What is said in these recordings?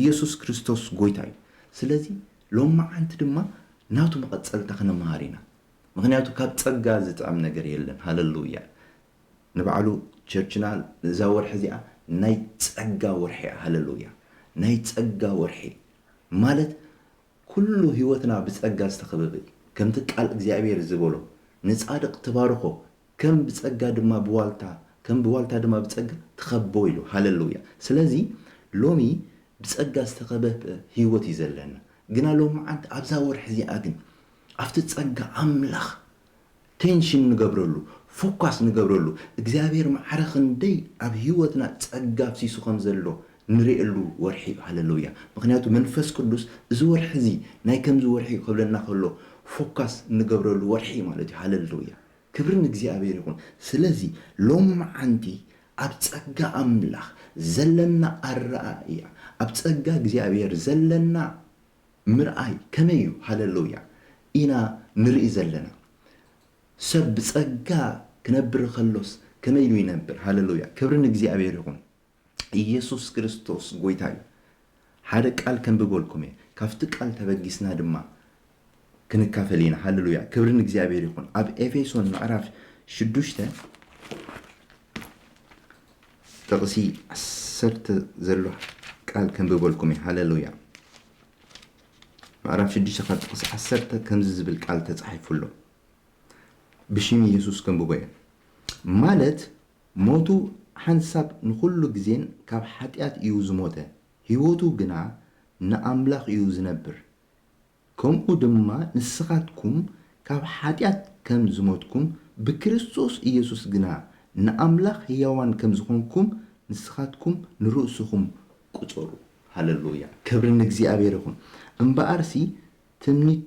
ኢየሱስ ክርስቶስ ጎይታ እዩ። ስለዚ ሎማዓንቲ ድማ ናቱ መቐጸልታ ክንመሃር ኢና። ምኽንያቱ ካብ ጸጋ ዝጥዕም ነገር የለን። ሃለሉያ። ንባዕሉ ቸርችና እዛ ወርሒ እዚኣ ናይ ጸጋ ወርሒ እያ። ሃለሉያ። ናይ ጸጋ ወርሒ ማለት ኩሉ ህይወትና ብጸጋ ዝተኸበበ እዩ። ከምቲ ቃል እግዚኣብሔር ዝበሎ፣ ንጻድቕ ትባርኾ፣ ከም ብጸጋ ድማ ብዋልታ፣ ከም ብዋልታ ድማ ብጸጋ ትኸቦ ኢሉ። ሃለሉያ። ስለዚ ሎሚ ብጸጋ ዝተኸበበ ህይወት እዩ ዘለና። ግና ሎማዓንቲ ኣብዛ ወርሒ እዚኣ ግን ኣብቲ ጸጋ ኣምላኽ ቴንሽን ንገብረሉ፣ ፎካስ ንገብረሉ፣ እግዚኣብሔር ማዕረ ክንደይ ኣብ ህይወትና ጸጋ ኣፍሲሱ ከም ዘሎ ንርእየሉ ወርሒ እዩ። ሃለሉያ። ምኽንያቱ መንፈስ ቅዱስ እዚ ወርሒ እዚ ናይ ከምዚ ወርሒ እዩ ክብለና ከሎ ፎካስ ንገብረሉ ወርሒ እዩ ማለት እዩ። ሃለሉያ። ክብሪ ንእግዚኣብሔር ይኹን። ስለዚ ሎማዓንቲ ኣብ ጸጋ ኣምላኽ ዘለና ኣረኣእያ፣ ኣብ ጸጋ እግዚኣብሔር ዘለና ምርኣይ ከመይ እዩ? ሃለሉያ። ኢና ንርኢ ዘለና። ሰብ ብጸጋ ክነብር ከሎስ ከመይ ኢሉ ይነብር? ሃለሉያ። ክብሪ ንእግዚኣብሔር ይኹን። ኢየሱስ ክርስቶስ ጎይታ እዩ። ሓደ ቃል ከንብበልኩም እየ። ካብቲ ቃል ተበጊስና ድማ ክንካፈል ኢና። ሃለሉያ። ክብሪ ንእግዚኣብሔር ይኹን። ኣብ ኤፌሶን ምዕራፍ ሽዱሽተ ጥቕሲ ዓሰርተ ዘሎ ቃል ከንብበልኩም እየ። ሃለሉያ። ምዕራፍ ሽዱሽተ ካብ ጥቕሲ ዓሰርተ ከምዚ ዝብል ቃል ተጻሒፉ ኣሎ። ብሽም ኢየሱስ ከንብቦ እየ። ማለት ሞቱ ሓንሳብ ንኹሉ ግዜን ካብ ሓጢኣት እዩ ዝሞተ፣ ህይወቱ ግና ንኣምላኽ እዩ ዝነብር። ከምኡ ድማ ንስኻትኩም ካብ ሓጢኣት ከም ዝሞትኩም፣ ብክርስቶስ ኢየሱስ ግና ንኣምላኽ ህያዋን ከም ዝኾንኩም፣ ንስኻትኩም ንርእስኹም ቁጸሩ። ሃለሉያ። ክብሪ ንእግዚኣብሔር ይኹን። እምበኣርሲ ትምኒት፣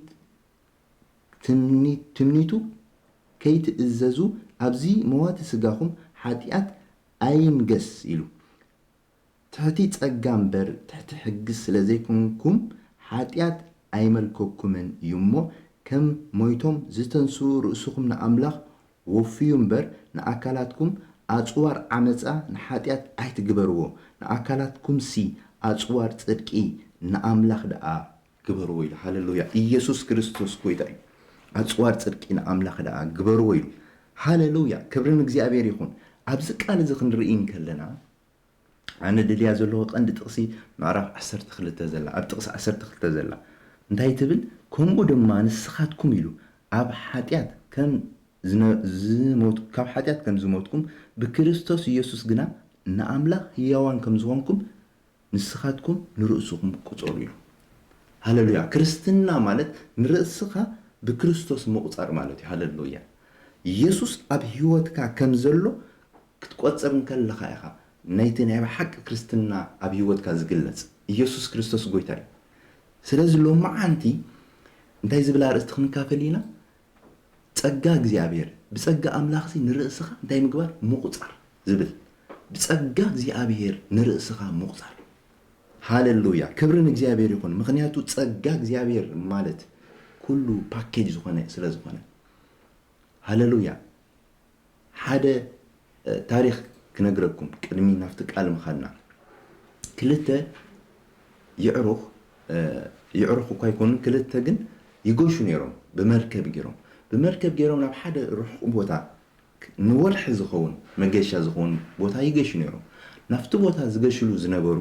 ትምኒ-፣ ትምኒቱ ከይትእዘዙ ኣብዚ መዋቲ ስጋኹም ሓጢኣት ኣይንገስ ኢሉ። ትሕቲ ጸጋ እምበር ትሕቲ ሕጊ ስለ ዘይኮንኩም፣ ሓጢኣት ኣይመልከኩምን እዩ እሞ፣ ከም ሞይቶም ዝተንስኡ ርእስኹም ንኣምላኽ ወፍዩ እምበር፣ ንኣካላትኩም ኣጽዋር ዓመጻ ንሓጢኣት ኣይትግበርዎ፣ ንኣካላትኩምሲ ኣጽዋር ጽድቂ ንኣምላኽ ደኣ ግበርዎ ኢሉ። ሃሌሉያ። ኢየሱስ ክርስቶስ ጎይታ እዩ። ኣጽዋር ጽድቂ ንኣምላኽ ደኣ ግበርዎ ኢሉ። ሃሌሉያ። ክብሪ ንእግዚኣብሔር ይኹን። ኣብዚ ቃል እዚ ክንርኢ እንከለና፣ ኣነ ደልያ ዘለኹ ቀንዲ ጥቕሲ ምዕራፍ ዓሰርተ ክልተ ዘላ፣ ኣብ ጥቕሲ ዓሰርተ ክልተ ዘላ እንታይ ትብል? ከምኡ ድማ ንስኻትኩም ኢሉ ኣብ ሓጢኣት ከም ዝነ-፣ ዝሞት-፣ ካብ ሓጢኣት ከም ዝሞትኩም ብክርስቶስ ኢየሱስ ግና ንኣምላኽ ህያዋን ከም ዝኾንኩም ንስኻትኩም ንርእስኹም ቁጸሩ ኢሉ። ሃሌሉያ። ክርስትና ማለት ንርእስኻ ብክርስቶስ ምቑጻር ማለት እዩ። ሃሌሉያ። ኢየሱስ ኣብ ህይወትካ ከም ዘሎ ክትቆጽር እንከለኻ ኢኻ ናይቲ ናይ ብሓቂ ክርስትና ኣብ ህይወትካ ዝግለጽ። ኢየሱስ ክርስቶስ ጎይታ እዩ። ስለዚ ሎማዓንቲ እንታይ ዝብል ኣርእስቲ ክንካፈል ኢና? ጸጋ እግዚኣብሔር፣ ብጸጋ ኣምላኽሲ ንርእስኻ እንታይ ምግባር? ምቑጻር ዝብል። ብጸጋ እግዚኣብሔር ንርእስኻ ምቑጻር። ሃሌሉያ። ክብሪ ንእግዚኣብሔር ይኹን። ምኽንያቱ ጸጋ እግዚኣብሔር ማለት ኩሉ ፓኬጅ ዝኾነ ስለ ዝኾነ። ሃሌሉያ። ሓደ፣ እ፣ ታሪኽ ክነግረኩም ቅድሚ ናብቲ ቃል ምኻድና። ክልተ የዕሩኽ፣ እ፣ የዕሩኽ እኳ ኣይኮኑን፣ ክልተ ግን ይገሹ ነይሮም፣ ብመርከብ ገይሮም። ብመርከብ ገይሮም ናብ ሓደ ርሑቕ ቦታ፣ ንወርሒ ዝኸውን መገሻ ዝኸውን ቦታ ይገሹ ነይሮም። ናብቲ ቦታ ዝገሽሉ ዝነበሩ፣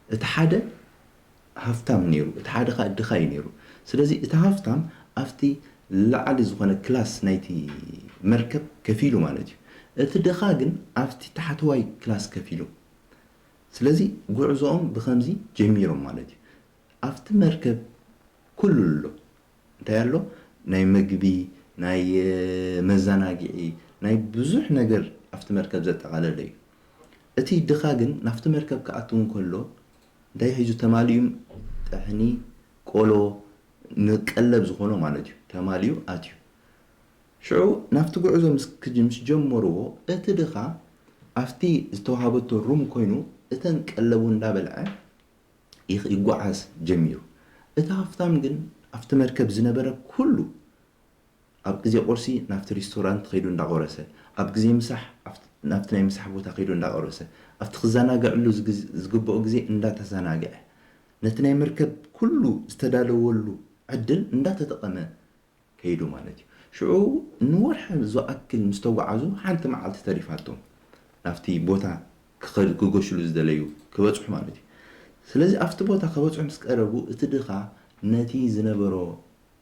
እቲ ሓደ ሃፍታም ነይሩ፣ እቲ ሓደ ኸኣ ድኻ እዩ ነይሩ። ስለዚ እቲ ሃፍታም ኣብቲ ላዕሊ ዝኾነ ክላስ ናይቲ መርከብ ከፊሉ ማለት እዩ። እቲ ድኻ ግን ኣብቲ ታሕተዋይ ክላስ ከፊሉ። ስለዚ ጉዕዞኦም ብኸምዚ ጀሚሮም ማለት እዩ። ኣብቲ መርከብ ኩሉ ኣሎ። እንታይ ኣሎ? ናይ መግቢ፣ ናይ፣ እ፣ መዘናግዒ፣ ናይ ብዙሕ ነገር ኣብቲ መርከብ ዘጠቓለለ እዩ። እቲ ድኻ ግን ናብቲ መርከብ ክኣቱ እንከሎ እንታይ ሒዙ ተማሊኡ? ጥሕኒ፣ ቆሎ፣ ንቀለብ ዝኾኖ ማለት እዩ። ተማሊኡ ኣትዩ። ሽዑ ናብቲ ጉዕዞ ምስ ክጅ-፣ ምስ ጀመርዎ እቲ ድኻ ኣብቲ ዝተዋሃበቶ ሩም ኮይኑ እተን ቀለቡ እንዳበልዐ ይኽ-፣ ይጓዓዝ ጀሚሩ። እቲ ሃፍታም ግን ኣብቲ መርከብ ዝነበረ ኩሉ ኣብ ግዜ ቁርሲ ናብቲ ሪስቶራንት ከይዱ እንዳቆረሰ፣ ኣብ ግዜ ምሳሕ ኣብቲ ናብቲ ናይ ምሳሕ ቦታ ከይዱ እንዳቐረሰ፣ ኣብቲ ክዘናግዐሉ ዝግዝ-፣ ዝግብኦ ግዜ እንዳተዘናግዐ፣ ነቲ ናይ መርከብ ኩሉ ዝተዳለወሉ ዕድል እንዳተጠቐመ ከይዱ ማለት እዩ። ሽዑ ንወርሒ ዝኣክል ምስ ተጓዓዙ፣ ሓንቲ መዓልቲ ተሪፋቶም ናብቲ ቦታ ክኸዱ፣ ክገሽሉ ዝደለዩ ክበጽሑ ማለት እዩ። ስለዚ ኣብቲ ቦታ ክበጽሑ ምስ ቀረቡ፣ እቲ ድኻ ነቲ ዝነበሮ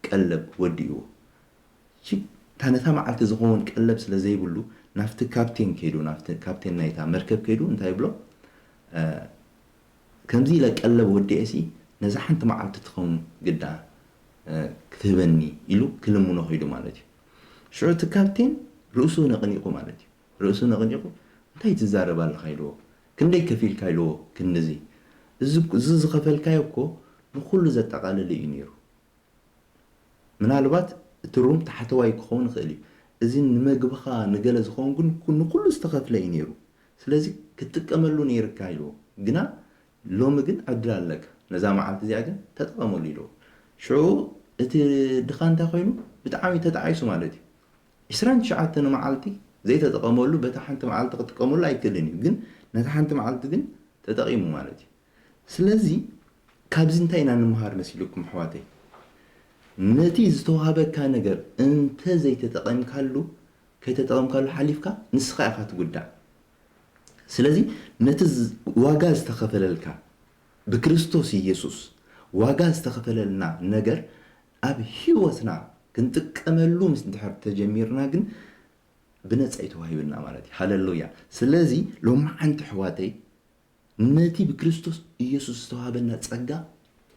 ቀለብ ወዲእዎ። እሺ፣ እታ ነታ መዓልቲ ዝኸውን ቀለብ ስለ ዘይብሉ፣ ናብቲ ካፕቴን ከይዱ፣ ናብቲ ካፕቴን ናይታ መርከብ ከይዱ እንታይ ይብሎ? እ፣ "ከምዚ ኢለ ቀለብ ወዲኤሲ፣ ነዛ ሓንቲ መዓልቲ ትኸውን ግዳ፣ እ፣ ክትህበኒ?" ኢሉ ክልምኖ ከይዱ ማለት እዩ። ሽዑ እቲ ካፕቴን ርእሱ ነቕኒቑ ማለት እዩ። ርእሱ ነቕኒቑ፣ "እንታይ ትዛረብ ኣለኻ?" ኢልዎ። "ክንደይ ከፊልካ?" ኢልዎ። "ክንድዚ። እዚ፣ እዚ ዝኸፈልካዮ እኮ ንኹሉ ዘጠቓለለ እዩ ነይሩ። ምናልባት እቲ ሩም ታሕተዋይ ክኸውን ይኽእል እዩ። እዚ ንመግብኻ ንገለ ዝኸውን ግን ኩ-፣ ንኹሉ ዝተኸፍለ እዩ ነይሩ። ስለዚ ክትጥቀመሉ ነይርካ" ኢልዎ። "ግና ሎሚ ግን ዕድል ኣለካ። ነዛ መዓልቲ እዚኣ ግን ተጠቐመሉ" ኢልዎ። ሽዑ እቲ ድኻ እንታይ ኮይኑ? ብጣዕሚ ተጣዒሱ ማለት እዩ። ዕስራን ትሽዓተን መዓልቲ ዘይተጠቐመሉ፣ በታ ሓንቲ መዓልቲ ክጥቀመሉ ኣይክእልን እዩ። ግን ነታ ሓንቲ መዓልቲ ግን ተጠቒሙ ማለት እዩ። ስለዚ ካብዚ እንታይ ኢና ንምሃር መሲልኩም ኣሕዋተይ? ነቲ ዝተዋህበካ ነገር እንተ ዘይተጠቐምካሉ፣ ከይተጠቐምካሉ ሓሊፍካ ንስኻ ኢኻ ትጉዳእ። ስለዚ ነቲ ዝ-፣ ዋጋ ዝተኸፈለልካ ብክርስቶስ ኢየሱስ ዋጋ ዝተኸፈለልና ነገር ኣብ ህይወትና ክንጥቀመሉ ምስ ድሕር ተጀሚርና ግን ብነጻ እዩ ተዋሂብና ማለት እዩ። ሃሌሉያ። ስለዚ ሎማዓንቲ ኣሕዋተይ ነቲ ብክርስቶስ ኢየሱስ ዝተዋህበና ጸጋ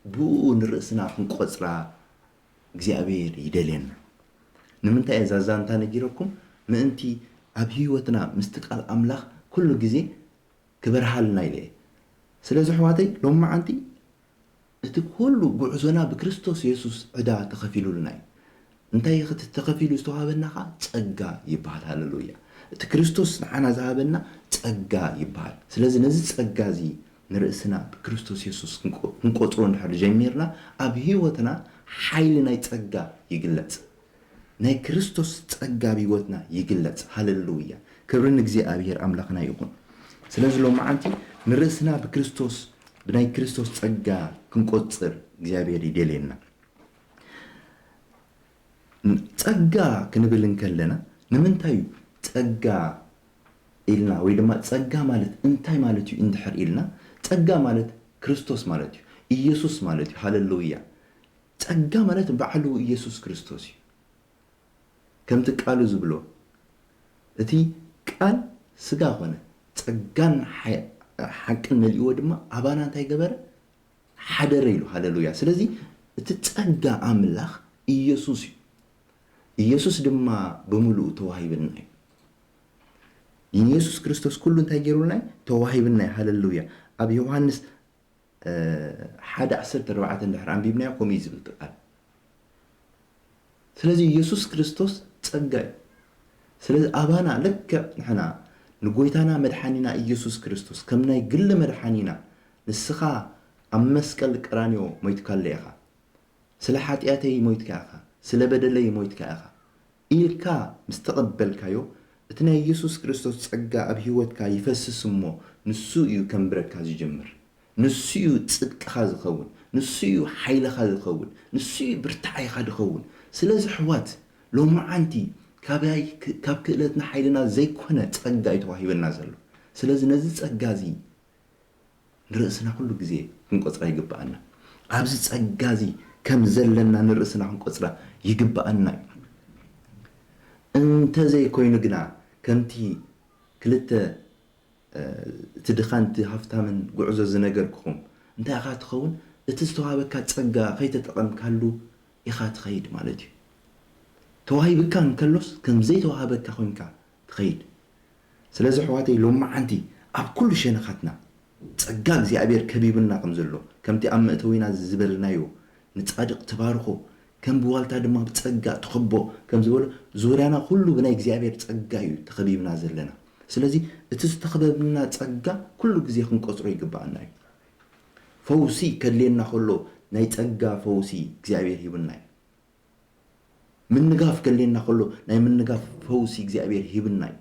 ብኡ ንርእስና ክንቆጽራ እግዚኣብሔር ይደልየና። ንምንታይ እየ እዛ ዛንታ ነጊረኩም? ምእንቲ ኣብ ህይወትና ምስቲ ቃል ኣምላኽ ኩሉ ግዜ ክበርሃልና ኢለ እየ። ስለዚ ኣሕዋተይ ሎማዓንቲ እቲ ኩሉ ጉዕዞና ብክርስቶስ የሱስ ዕዳ ተኸፊሉልና እዩ። እንታይ እዩ እቲ ተኸፊሉ ዝተዋህበና ኸዓ? ጸጋ ይበሃል። ሃሌሉያ። እቲ ክርስቶስ ንዓና ዝሃበና ጸጋ ይበሃል። ስለዚ ነዚ ጸጋ እዚ ንርእስና ብክርስቶስ የሱስ ክንቆ-፣ ክንቆጽሮ እንድሕር ጀሚርና፣ ኣብ ህይወትና ሓይሊ ናይ ጸጋ ይግለጽ። ናይ ክርስቶስ ጸጋ ኣብ ህይወትና ይግለጽ። ሃሌሉያ። ክብሪ ንእግዚኣብሔር ኣምላኽና ይኹን። ስለዚ ሎማዓንቲ ንርእስና ብክርስቶስ፣ ብናይ ክርስቶስ ጸጋ ክንቆጽር እግዚኣብሔር ይደልየና። ጸጋ ክንብል እንከለና ንምንታይ እዩ ጸጋ ኢልና? ወይ ድማ ጸጋ ማለት እንታይ ማለት እዩ እንድሕር ኢልና፣ ጸጋ ማለት ክርስቶስ ማለት እዩ፣ ኢየሱስ ማለት እዩ። ሃሌሉያ። ጸጋ ማለት ባዕሉ ኢየሱስ ክርስቶስ እዩ። ከምቲ ቃሉ ዝብሎ፣ እቲ ቃል ስጋ ኾነ፣ ጸጋን ሓ-፣ ሓቅን መሊእዎ ድማ ኣባና እንታይ ገበረ? ሓደረ ኢሉ። ሃሌሉያ። ስለዚ እቲ ጸጋ ኣምላኽ ኢየሱስ እዩ። ኢየሱስ ድማ ብምሉኡ ተዋሂብና እዩ። ንኢየሱስ ክርስቶስ ኩሉ እንታይ ገይሩልና እዩ? ተዋሂብና እዩ። ሃሌሉያ። ኣብ ዮሃንስ፣ እ፣ ሓደ ዓሰርተ ኣርባዕተ እንድሕር ኣንቢብናዮ ከምኡ እዩ ዝብል እቲ ቃል። ስለዚ ኢየሱስ ክርስቶስ ጸጋ እዩ። ስለዚ ኣባና ልክዕ ንሕና ንጎይታና መድሓኒና ኢየሱስ ክርስቶስ ከም ናይ ግሊ መድሓኒና፣ "ንስኻ ኣብ መስቀል ቀራንዮ ሞይትካለ ኢኻ፣ ስለ ሓጢኣተይ ሞይትካ ኢኻ፣ ስለ በደለይ ሞይትካ ኢኻ" ኢልካ ምስ ተቐበልካዮ፣ እቲ ናይ ኢየሱስ ክርስቶስ ጸጋ ኣብ ህይወትካ ይፈስስ እሞ፣ ንሱ እዩ ከንብረካ ዝጅምር። ንሱ እዩ ጽድቅኻ ዝኸውን፣ ንሱ እዩ ሓይልኻ ዝኸውን፣ ንሱ እዩ ብርታዓይኻ ዝኸውን። ስለዚ ኣሕዋት፣ ሎማዓንቲ ካባይ ክ-፣ ካብ ክእለትና ሓይልና ዘይኮነ ጸጋ እዩ ተዋሂበና ዘሎ። ስለዚ ነዚ ጸጋ እዚ ንርእስና ኩሉ ግዜ ክንቆጽራ ይግብኣና። ኣብዚ ጸጋ እዚ ከም ዘለና ንርእስና ክንቆጽራ ይግብኣና እዩ። እንተዘይኮይኑ ግና ከምቲ ክልተ እ፣ እቲ ድኻን እቲ ሃፍታምን ጉዕዞ ዝነገርኩኹም እንታይ ኢኻ ትኸውን? እቲ ዝተዋህበካ ጸጋ ከይተጠቐምካሉ ኢኻ ትኸይድ ማለት እዩ። ተዋሂብካ እንከሎስ ከም ዘይተዋህበካ ኮይንካ ትኸይድ። ስለዚ ኣሕዋተይ ሎማዓንቲ ኣብ ኩሉ ሸነኻትና ጸጋ እግዚኣብሔር ከቢብና ከም ዘሎ ከምቲ ኣብ መእተዊና ዝበልናዮ ንጻድቕ ትባርኾ፣ ከም ብዋልታ ድማ ብጸጋ ትኸቦ ከም ዝበሎ፣ ዙርያና ኩሉ ብናይ እግዚኣብሔር ጸጋ እዩ ተኸቢብና ዘለና። ስለዚ እቲ ዝተኸበብና ጸጋ ኩሉ ግዜ ክንቆጽሮ ይግብኣና እዩ። ፈውሲ ከድልየና ከሎ ናይ ጸጋ ፈውሲ እግዚኣብሔር ሂብና እዩ። ምንጋፍ ከድልየና ከሎ ናይ ምንጋፍ ፈውሲ እግዚኣብሔር ሂብና እዩ።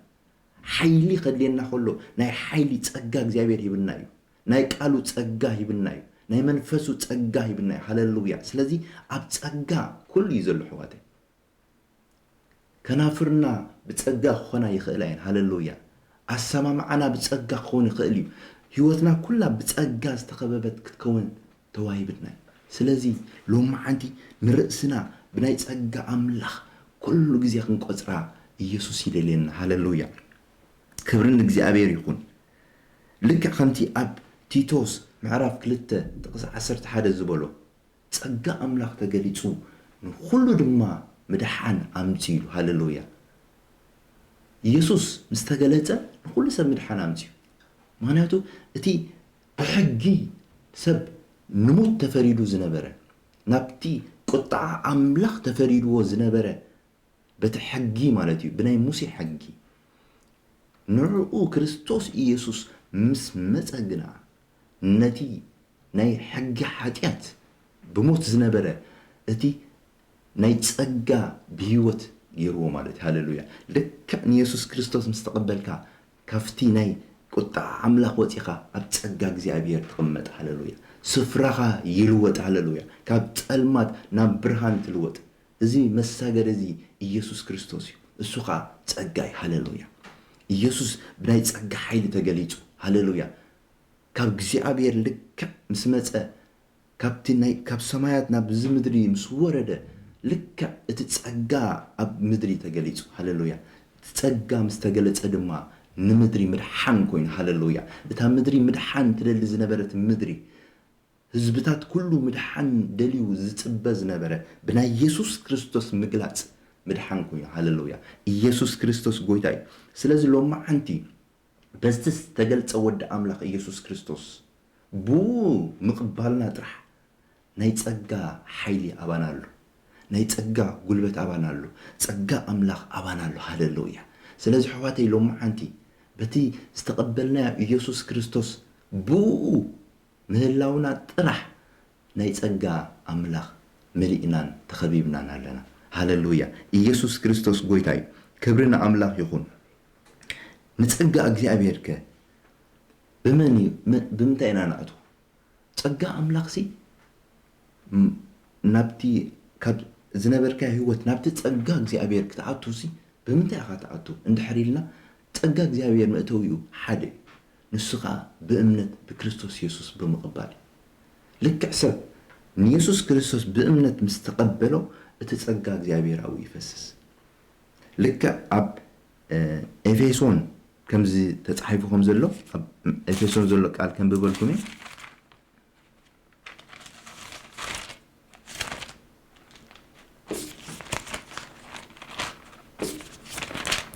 ሓይሊ ከድልየና ከሎ ናይ ሓይሊ ጸጋ እግዚኣብሔር ሂብና እዩ። ናይ ቃሉ ጸጋ ሂብና እዩ። ናይ መንፈሱ ጸጋ ሂብና እዩ። ሃለሉያ። ስለዚ ኣብ ጸጋ ኩሉ እዩ ዘሎ ኣሕዋተይ። ከናፍርና ብጸጋ ክኾና ይኽእላ እየን። ሃለሉያ። ኣሰማምዓና ብጸጋ ክኸውን ይኽእል እዩ። ህይወትና ኩላ ብጸጋ ዝተኸበበት ክትከውን ተዋሂብትና እዩ። ስለዚ ሎማዓንቲ ንርእስና ብናይ ጸጋ ኣምላኽ ኩሉ ግዜ ክንቆጽራ ኢየሱስ ይደልየና። ሃለሉያ። ክብሪ ንእግዚኣብሔር ይኹን። ልክዕ ከምቲ ኣብ ቲቶስ ምዕራፍ ክልተ ጥቕሲ ዓሰርተ ሓደ ዝበሎ፣ ጸጋ ኣምላኽ ተገሊጹ ንኹሉ ድማ ምድሓን ኣምጺኡ ኢሉ። ሃለሉያ። ኢየሱስ ምስ ተገለጸ ንኹሉ ሰብ ምድሓን ኣምጺኡ። ምኽንያቱ እቲ ብሕጊ ሰብ ንሞት ተፈሪዱ ዝነበረ፣ ናብቲ ቁጥዓ ኣምላኽ ተፈሪድዎ ዝነበረ፣ በቲ ሕጊ ማለት እዩ፣ ብናይ ሙሴ ሕጊ ንዕኡ ክርስቶስ ኢየሱስ ምስ መጸ ግና ነቲ ናይ ሕጊ ሓጢኣት ብሞት ዝነበረ እቲ ናይ ጸጋ ብህይወት ገይርዎ ማለት እዩ። ሃለሉያ። ልክዕ ንየሱስ ክርስቶስ ምስ ተቐበልካ ካብቲ ናይ ቁጣ ኣምላኽ ወጺኻ ኣብ ጸጋ እግዚኣብሔር ትቕመጥ። ሃለሉያ። ስፍራኻ ይልወጥ። ሃለሉያ። ካብ ጸልማት ናብ ብርሃን ትልወጥ። እዚ መሳገሪ እዚ ኢየሱስ ክርስቶስ እዩ። እሱ ኸኣ ጸጋ እዩ። ሃለሉያ። ኢየሱስ ብናይ ጸጋ ሓይሊ ተገሊጹ። ሃለሉያ። ካብ እግዚኣብሔር ልክዕ ምስ መጸ፣ ካብቲ ናይ፣ ካብ ሰማያት ናብዚ ምድሪ ምስ ወረደ፣ ልክዕ እቲ ጸጋ ኣብ ምድሪ ተገሊጹ። ሃለሉያ። እቲ ጸጋ ምስ ተገለጸ ድማ ንምድሪ ምድሓን ኮይኑ። ሃለሉያ። እታ ምድሪ ምድሓን ትደሊ ዝነበረት ምድሪ፣ ህዝብታት ኩሉ ምድሓን ደልዩ ዝጽበ ዝነበረ፣ ብናይ የሱስ ክርስቶስ ምግላጽ ምድሓን ኮይኑ። ሃለሉያ። ኢየሱስ ክርስቶስ ጎይታ እዩ። ስለዚ ሎማዓንቲ በዚ ዝተገልጸ ወዲ ኣምላኽ ኢየሱስ ክርስቶስ ብኡ ምቕባልና ጥራሕ ናይ ጸጋ ሓይሊ ኣባና ኣሎ። ናይ ጸጋ ጉልበት ኣባና ኣሎ። ጸጋ ኣምላኽ ኣባና ኣሎ። ሃለሉያ። ስለዚ ኣሕዋተይ ሎማዓንቲ በቲ ዝተቐበልናዮ ኢየሱስ ክርስቶስ ብኡ ምህላውና ጥራሕ ናይ ጸጋ ኣምላኽ መሊእናን ተኸቢብናን ኣለና። ሃለሉያ። ኢየሱስ ክርስቶስ ጎይታ እዩ። ክብሪ ንኣምላኽ ይኹን። ንጸጋ እግዚኣብሔር ከ ብመን እዩ፣ መ-፣ ብምንታይ ኢና ንኣትዎ? ጸጋ ኣምላኽሲ ም-፣ ናብቲ ካብ ዝነበርካዮ ህይወት ናብቲ ጸጋ እግዚኣብሔር ክትኣቱሲ ብምንታይ ኢኻ ትኣቱ እንድሕር ኢልና፣ ጸጋ እግዚኣብሔር መእተዊኡ ሓደ እዩ። ንሱ ኸኣ ብእምነት ብክርስቶስ የሱስ ብምቕባል እዩ። ልክዕ ሰብ ንየሱስ ክርስቶስ ብእምነት ምስ ተቐበሎ፣ እቲ ጸጋ እግዚኣብሔር ኣብኡ ይፈስስ። ልክዕ ኣብ፣ እ፣ ኤፌሶን ከምዚ ተጻሒፉ ከም ዘሎ፣ ኣብ ኤፌሶን ዘሎ ቃል ከንብበልኩም እየ።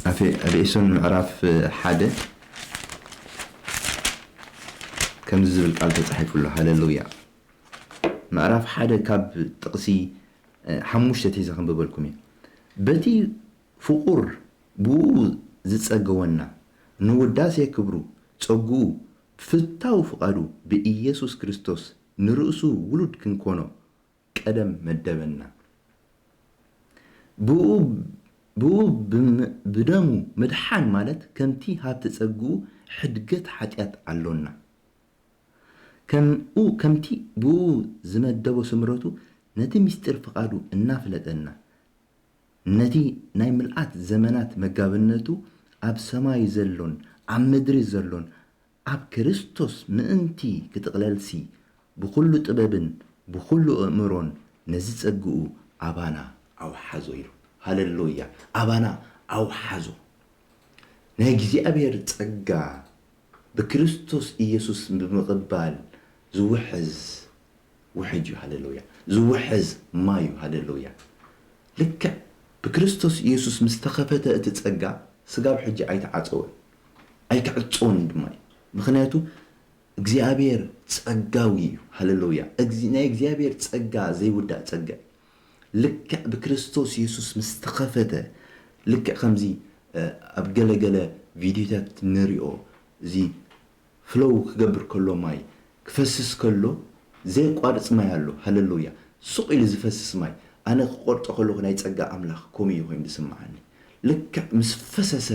ኣፌ-፣ ኣብ ኤፌሶን ምዕራፍ ሓደ ከምዚ ዝብል ቃል ተጻሒፉ ኣሎ። ሃለሉያ። ምዕራፍ ሓደ ካብ ጥቕሲ፣ እ፣ ሓሙሽተ ሒዘ ከንብበልኩም እየ። በቲ ፍቑር ብኡ ዝጸገወና ንውዳሴ ክብሩ ጸግኡ ብፍታው ፍቓዱ ብኢየሱስ ክርስቶስ ንርእሱ ውሉድ ክንኮኖ ቀደም መደበና። ብኡ፣ ብኡ ብም-፣ ብደሙ ምድሓን ማለት ከምቲ ሃብቲ ጸግኡ ሕድገት ሓጢኣት ኣሎና። ከምኡ፣ ከምቲ ብኡ ዝመደቦ ስምረቱ ነቲ ምስጢር ፍቓዱ እናፍለጠና፣ ነቲ ናይ ምልኣት ዘመናት መጋብነቱ ኣብ ሰማይ ዘሎን ኣብ ምድሪ ዘሎን ኣብ ክርስቶስ ምእንቲ ክጥቕለልሲ፣ ብኹሉ ጥበብን ብኹሉ ኣእምሮን ነዚ ጸግኡ ኣባና ኣውሓዞ ኢሉ። ሃለሉያ! ኣባና ኣውሓዞ። ናይ እግዚኣብሔር ጸጋ ብክርስቶስ ኢየሱስ ብምቕባል ዝውሕዝ ውሕጅ እዩ። ሃሌሉያ። ዝውሕዝ ማይ እዩ። ሃሌሉያ። ልክዕ ብክርስቶስ ኢየሱስ ምስ ተኸፈተ እቲ ጸጋ፣ ስጋብ ሕጂ ኣይተዓጸወን፣ ኣይክዕጸውን ድማ እዩ። ምኽንያቱ እግዚኣብሔር ጸጋዊ እዩ። ሃሌሉያ። እግዚ-፣ ናይ እግዚኣብሔር ጸጋ ዘይውዳእ ጸጋ እዩ። ልክዕ ብክርስቶስ ኢየሱስ ምስ ተኸፈተ፣ ልክዕ ከምዚ፣ እ፣ ኣብ ገለገለ ቪድዮታት ንሪኦ፣ እዚ ፍሎው ክገብር ከሎ ማይ ክፈስስ ከሎ ዘየቋርጽ ማይ ኣሎ። ሃሌሉያ። ሱቕ ኢሉ ዝፈስስ ማይ። ኣነ ክቆርጾ ከለኹ ናይ ጸጋ ኣምላኽ ከምኡ እዩ ኮይኑ ዝስምዓኒ። ልክዕ ምስ ፈሰሰ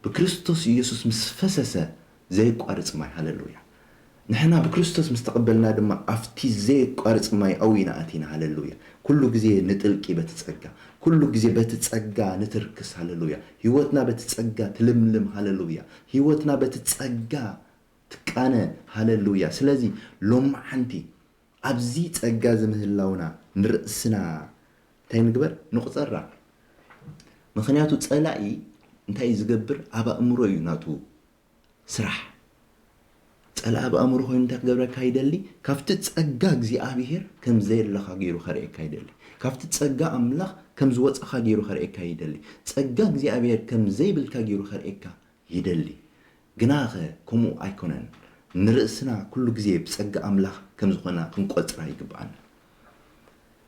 ብክርስቶስ ኢየሱስ ምስ ፈሰሰ ዘየቋርጽ ማይ። ሃሌሉያ። ንሕና ብክርስቶስ ምስ ተቐበልና ድማ ኣብቲ ዘየቋርጽ ማይ ኣዊና ኣቲና። ሃሌሉያ። ኩሉ ግዜ ንጥልቂ በቲ ጸጋ፣ ኩሉ ግዜ በቲ ጸጋ ንትርክስ። ሃሌሉያ። ህይወትና በቲ ጸጋ ትልምልም። ሃሌሉያ። ህይወትና በቲ ጸጋ ትቃነ። ሃሌሉያ። ስለዚ ሎማዓንቲ ኣብዚ ጸጋ እዚ ምህላውና ንርእስና እንታይ ንግበር? ንቑጸራ። ምኽንያቱ ጸላኢ እንታይ እዩ ዝገብር? ኣብ ኣእምሮ እዩ ናቱ ስራሕ። ጸላኢ ኣብ ኣእምሮ ኮይኑ እንታይ ክገብረካ ይደሊ? ካብቲ ጸጋ እግዚኣብሔር ከም ዘየለኻ ገይሩ ከርእየካ ይደሊ። ካብቲ ጸጋ ኣምላኽ ከም ዝወጻኻ ገይሩ ከርእየካ ይደሊ። ጸጋ እግዚኣብሔር ከም ዘይብልካ ገይሩ ከርእየካ ይደሊ። ግናኸ ከምኡ ኣይኮነን። ንርእስና ኩሉ ግዜ ብጸጋ ኣምላኽ ከም ዝኾና ክንቆጽራ ይግብኣና።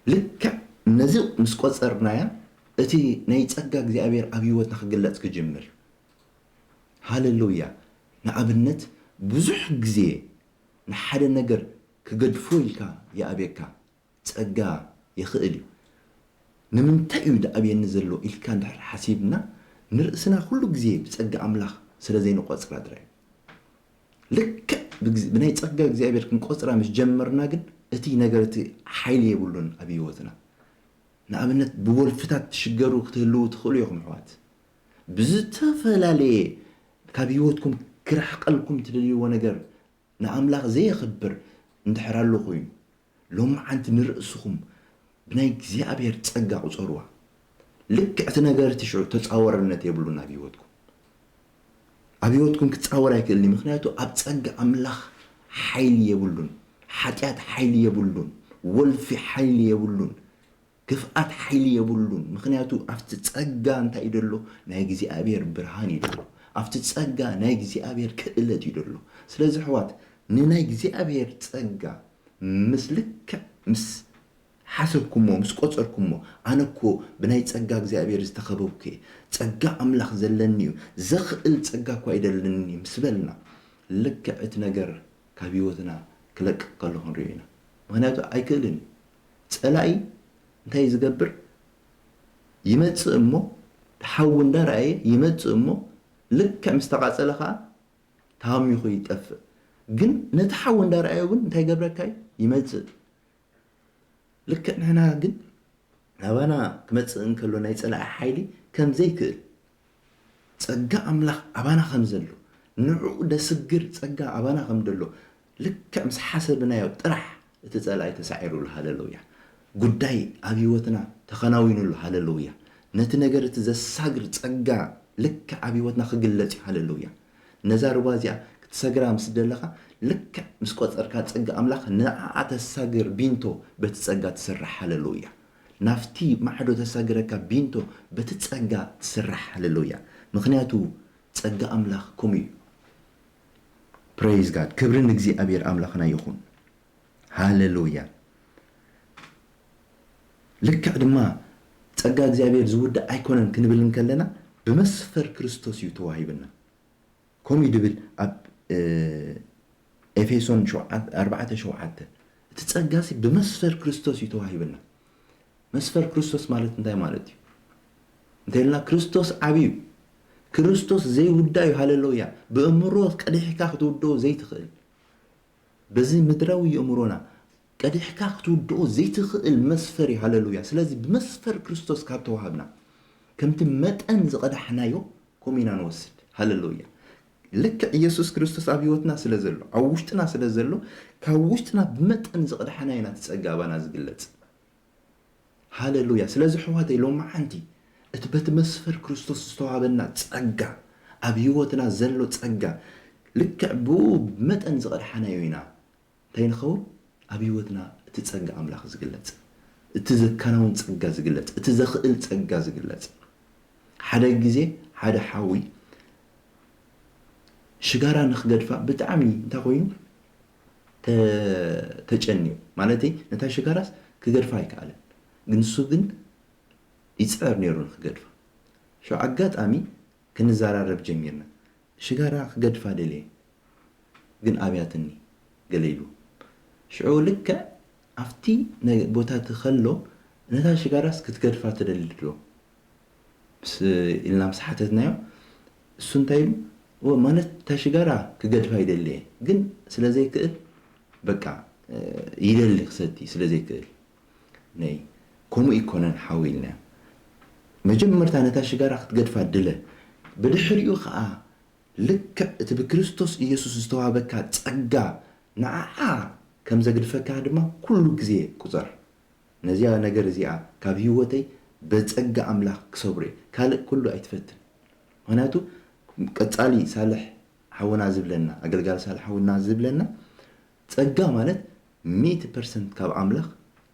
ልክዕ ነዚ ምስ ቆጸርናያ፣ እቲ ናይ ጸጋ እግዚኣብሔር ኣብ ህይወትና ክግለጽ ክጅምር። ሃሌሉያ። ንኣብነት፣ ብዙሕ ግዜ ንሓደ ነገር ክገድፎ ኢልካ ይኣብየካ። ጸጋ ይኽእል እዩ። ንምንታይ እዩ ዝኣብየኒ ዘሎ ኢልካ እንድሕር ሓሲብና፣ ንርእስና ኩሉ ግዜ ብጸጋ ኣምላኽ ስለ ዘይንቆጽራ ጥራይ እዩ። ልክዕ ብግዝ-፣ ብናይ ጸጋ እግዚኣብሔር ክንቆጽራ ምስ ጀመርና ግን፣ እቲ ነገር እቲ ሓይሊ የብሉን ኣብ ህይወትና። ንኣብነት፣ ብወልፍታት ትሽገሩ ክትህልዉ ትኽእሉ ኢኹም፣ ኣሕዋት። ብዝተፈላለየ ካብ ህይወትኩም ክርሕቀልኩም ትደልይዎ ነገር ንኣምላኽ ዘየኽብር እንድሕር ኣሎ ኮይኑ፣ ሎማዓንቲ ንርእስኹም ብናይ እግዚኣብሔር ጸጋ ቁጸርዋ። ልክዕ እቲ ነገር እቲ ሽዑ ተጻወርነት የብሉን ኣብ ህይወትኩም። ኣብ ህይወትኩም ክጻወር ኣይክእልን እዩ። ምኽንያቱ ኣብ ጸጋ ኣምላኽ ሓይሊ የብሉን። ሓጢኣት ሓይሊ የብሉን። ወልፊ ሓይሊ የብሉን። ክፍኣት ሓይሊ የብሉን። ምኽንያቱ ኣብቲ ጸጋ እንታይ እዩ ደሎ? ናይ እግዚኣብሔር ብርሃን እዩ ደሎ። ኣብቲ ጸጋ ናይ እግዚኣብሔር ክእለት እዩ ደሎ። ስለዚ ኣሕዋት፣ ንናይ እግዚኣብሔር ጸጋ ምስ ልክዕ ምስ ሓሰብኩሞ፣ ምስ ቆጸርኩሞ፣ ኣነ እኮ ብናይ ጸጋ እግዚኣብሔር ዝተኸበብኩ እየ፣ ጸጋ ኣምላኽ ዘለኒ እዩ፣ ዘኽእል ጸጋ እኳ ኣይደለኒ ምስ በልና፣ ልክዕ እቲ ነገር ካብ ህይወትና ክለቅቕ ከሎ ክንሪኦ ኢና። ምኽንያቱ ኣይክእልን እዩ። ጸላኢ እንታይ እዩ ዝገብር? ይመጽእ እሞ፣ ሓዊ እንዳረኣየ ይመጽእ እሞ፣ ልክዕ ምስ ተቓጸለ ኸኣ ተሃሚኹ ይጠፍእ። ግን ነቲ ሓዊ እንዳረኣየ እውን እንታይ ይገብረካ እዩ? ይመጽእ። ልክዕ ንሕና ግን ናባና ክመጽእ እንከሎ ናይ ጸላኢ ሓይሊ ከም ዘይክእል፣ ጸጋ ኣምላኽ ኣባና ከም ዘሎ፣ ንዕኡ ደስግር ጸጋ ኣባና ከም ደሎ፣ ልክዕ ምስ ሓሰብናዮ ጥራሕ እቲ ጸላኢ ተሳዒሩሉ። ሃሌሉያ። ጉዳይ ኣብ ህይወትና ተኸናዊኑሉ። ሃሌሉያ። ነቲ ነገር እቲ ዘሳግር ጸጋ ልክዕ ኣብ ህይወትና ክግለጽ እዩ። ሃሌሉያ። ነዛ ሩባ እዚኣ ክትሰግራ ምስ ደለኻ፣ ልክዕ ምስ ቆጸርካ ጸጋ ኣምላኽ ንዓኣ ተሳግር ቢንቶ በቲ ጸጋ ትስራሕ። ሃሌሉያ። ናብቲ ማዕዶ ተሳግረካ ቢንቶ በቲ ጸጋ ትስራሕ። ሃሌሉያ። ምኽንያቱ ጸጋ ኣምላኽ ከምኡ እዩ። ፕሬይዝ ጋድ። ክብሪ ንእግዚኣብሔር ኣምላኽና ይኹን። ሃሌሉያ። ልክዕ ድማ ጸጋ እግዚኣብሔር ዝውዳእ ኣይኮነን ክንብል እንከለና፣ ብመስፈር ክርስቶስ እዩ ተዋሂብና። ከምኡ እዩ ድብል ኣብ፣ እ፣ ኤፌሶን ሸውዓተ፣ ኣርባዕተ ሸውዓተ። እቲ ጸጋሲ ብመስፈር ክርስቶስ እዩ ተዋሂብና። መስፈር ክርስቶስ ማለት እንታይ ማለት እዩ? እንተኢልና ክርስቶስ ዓብዩ፣ ክርስቶስ ዘይውዳእ እዩ። ሃሌሉያ። ብእምሮ ቀዲሕካ ክትውድኦ ዘይትኽእል፣ በዚ ምድራዊ የእምሮና ቀዲሕካ ክትውድኦ ዘይትኽእል መስፈር እዩ። ሃሌሉያ። ስለዚ ብመስፈር ክርስቶስ ካብ ተዋሃብና፣ ከምቲ መጠን ዝቐዳሕናዮ ከምኡ ኢና ንወስድ። ሃሌሉያ። ልክዕ ኢየሱስ ክርስቶስ ኣብ ህይወትና ስለ ዘሎ፣ ኣብ ውሽጥና ስለ ዘሎ፣ ካብ ውሽጥና ብመጠን ዝቐዳሕናዮ ኢና እቲ ጸጋ ኣባና ዝግለጽ። ሃሌሉያ። ስለዚ ኣሕዋተይ፣ ሎማዓንቲ እቲ በቲ መስፈር ክርስቶስ ዝተዋሃበና ጸጋ፣ ኣብ ህይወትና ዘሎ ጸጋ፣ ልክዕ ብኡ መጠን ዝቐድሓናዮ ኢና። እንታይ ንኸውን? ኣብ ህይወትና እቲ ጸጋ ኣምላኽ ዝግለጽ፣ እቲ ዘከናውን ጸጋ ዝግለጽ፣ እቲ ዘኽእል ጸጋ ዝግለጽ። ሓደ ግዜ ሓደ ሓዊ ሽጋራ ንኽገድፋ ብጣዕሚ እንታይ ኮይኑ ተ-፣ ተጨንዩ። ማለተይ ነታ ሽጋራስ ክገድፋ ኣይከኣለን። ግን ንሱ ግን ይጽዕር ነይሩ ንኽገድፋ። ሽዑ ኣጋጣሚ ክንዘራረብ ጀሚርና። ሽጋራ ክገድፋ ደልየ፣ ግን ኣብያትኒ ገለ ኢሉ። ሽዑ ልክዕ ኣብቲ ነ-፣ ቦታ እቲ ከሎ ነታ ሽጋራስ ክትገድፋ ትደሊ ዶ? ምስ፣ ኢልና ምስ ሓተትናዮ፣ እሱ እንታይ ኢሉ? እወ፣ ማለት እታ ሽጋራ ክገድፋ ይደሊ እየ፣ ግን ስለ ዘይክእል፣ በቃ፣ እ፣ ይደሊ ክሰቲ ስለ ዘይክእል። ነይ፣ ከምኡ ይኮነን ሓው ኢልና። መጀመርታ ነታ ሽጋራ ክትገድፋ ድለ። ብድሕሪኡ ኸኣ ልክዕ እቲ ብክርስቶስ ኢየሱስ ዝተዋህበካ ጸጋ ንዓዓ ከም ዘግድፈካ ድማ ኩሉ ግዜ ቁጸር። ነዚኣ ነገር እዚኣ ካብ ህይወተይ በጸጋ ኣምላኽ ክሰብሮ እየ። ካልእ ኩሉ ኣይትፈትን። ምኽንያቱ ቀጻሊ ሳልሕ ሓውና ዝብለና፣ ኣገልጋሊ ሳልሕ ሓውና ዝብለና፣ ጸጋ ማለት ሚእቲ ፐርሰንት ካብ ኣምላኽ፣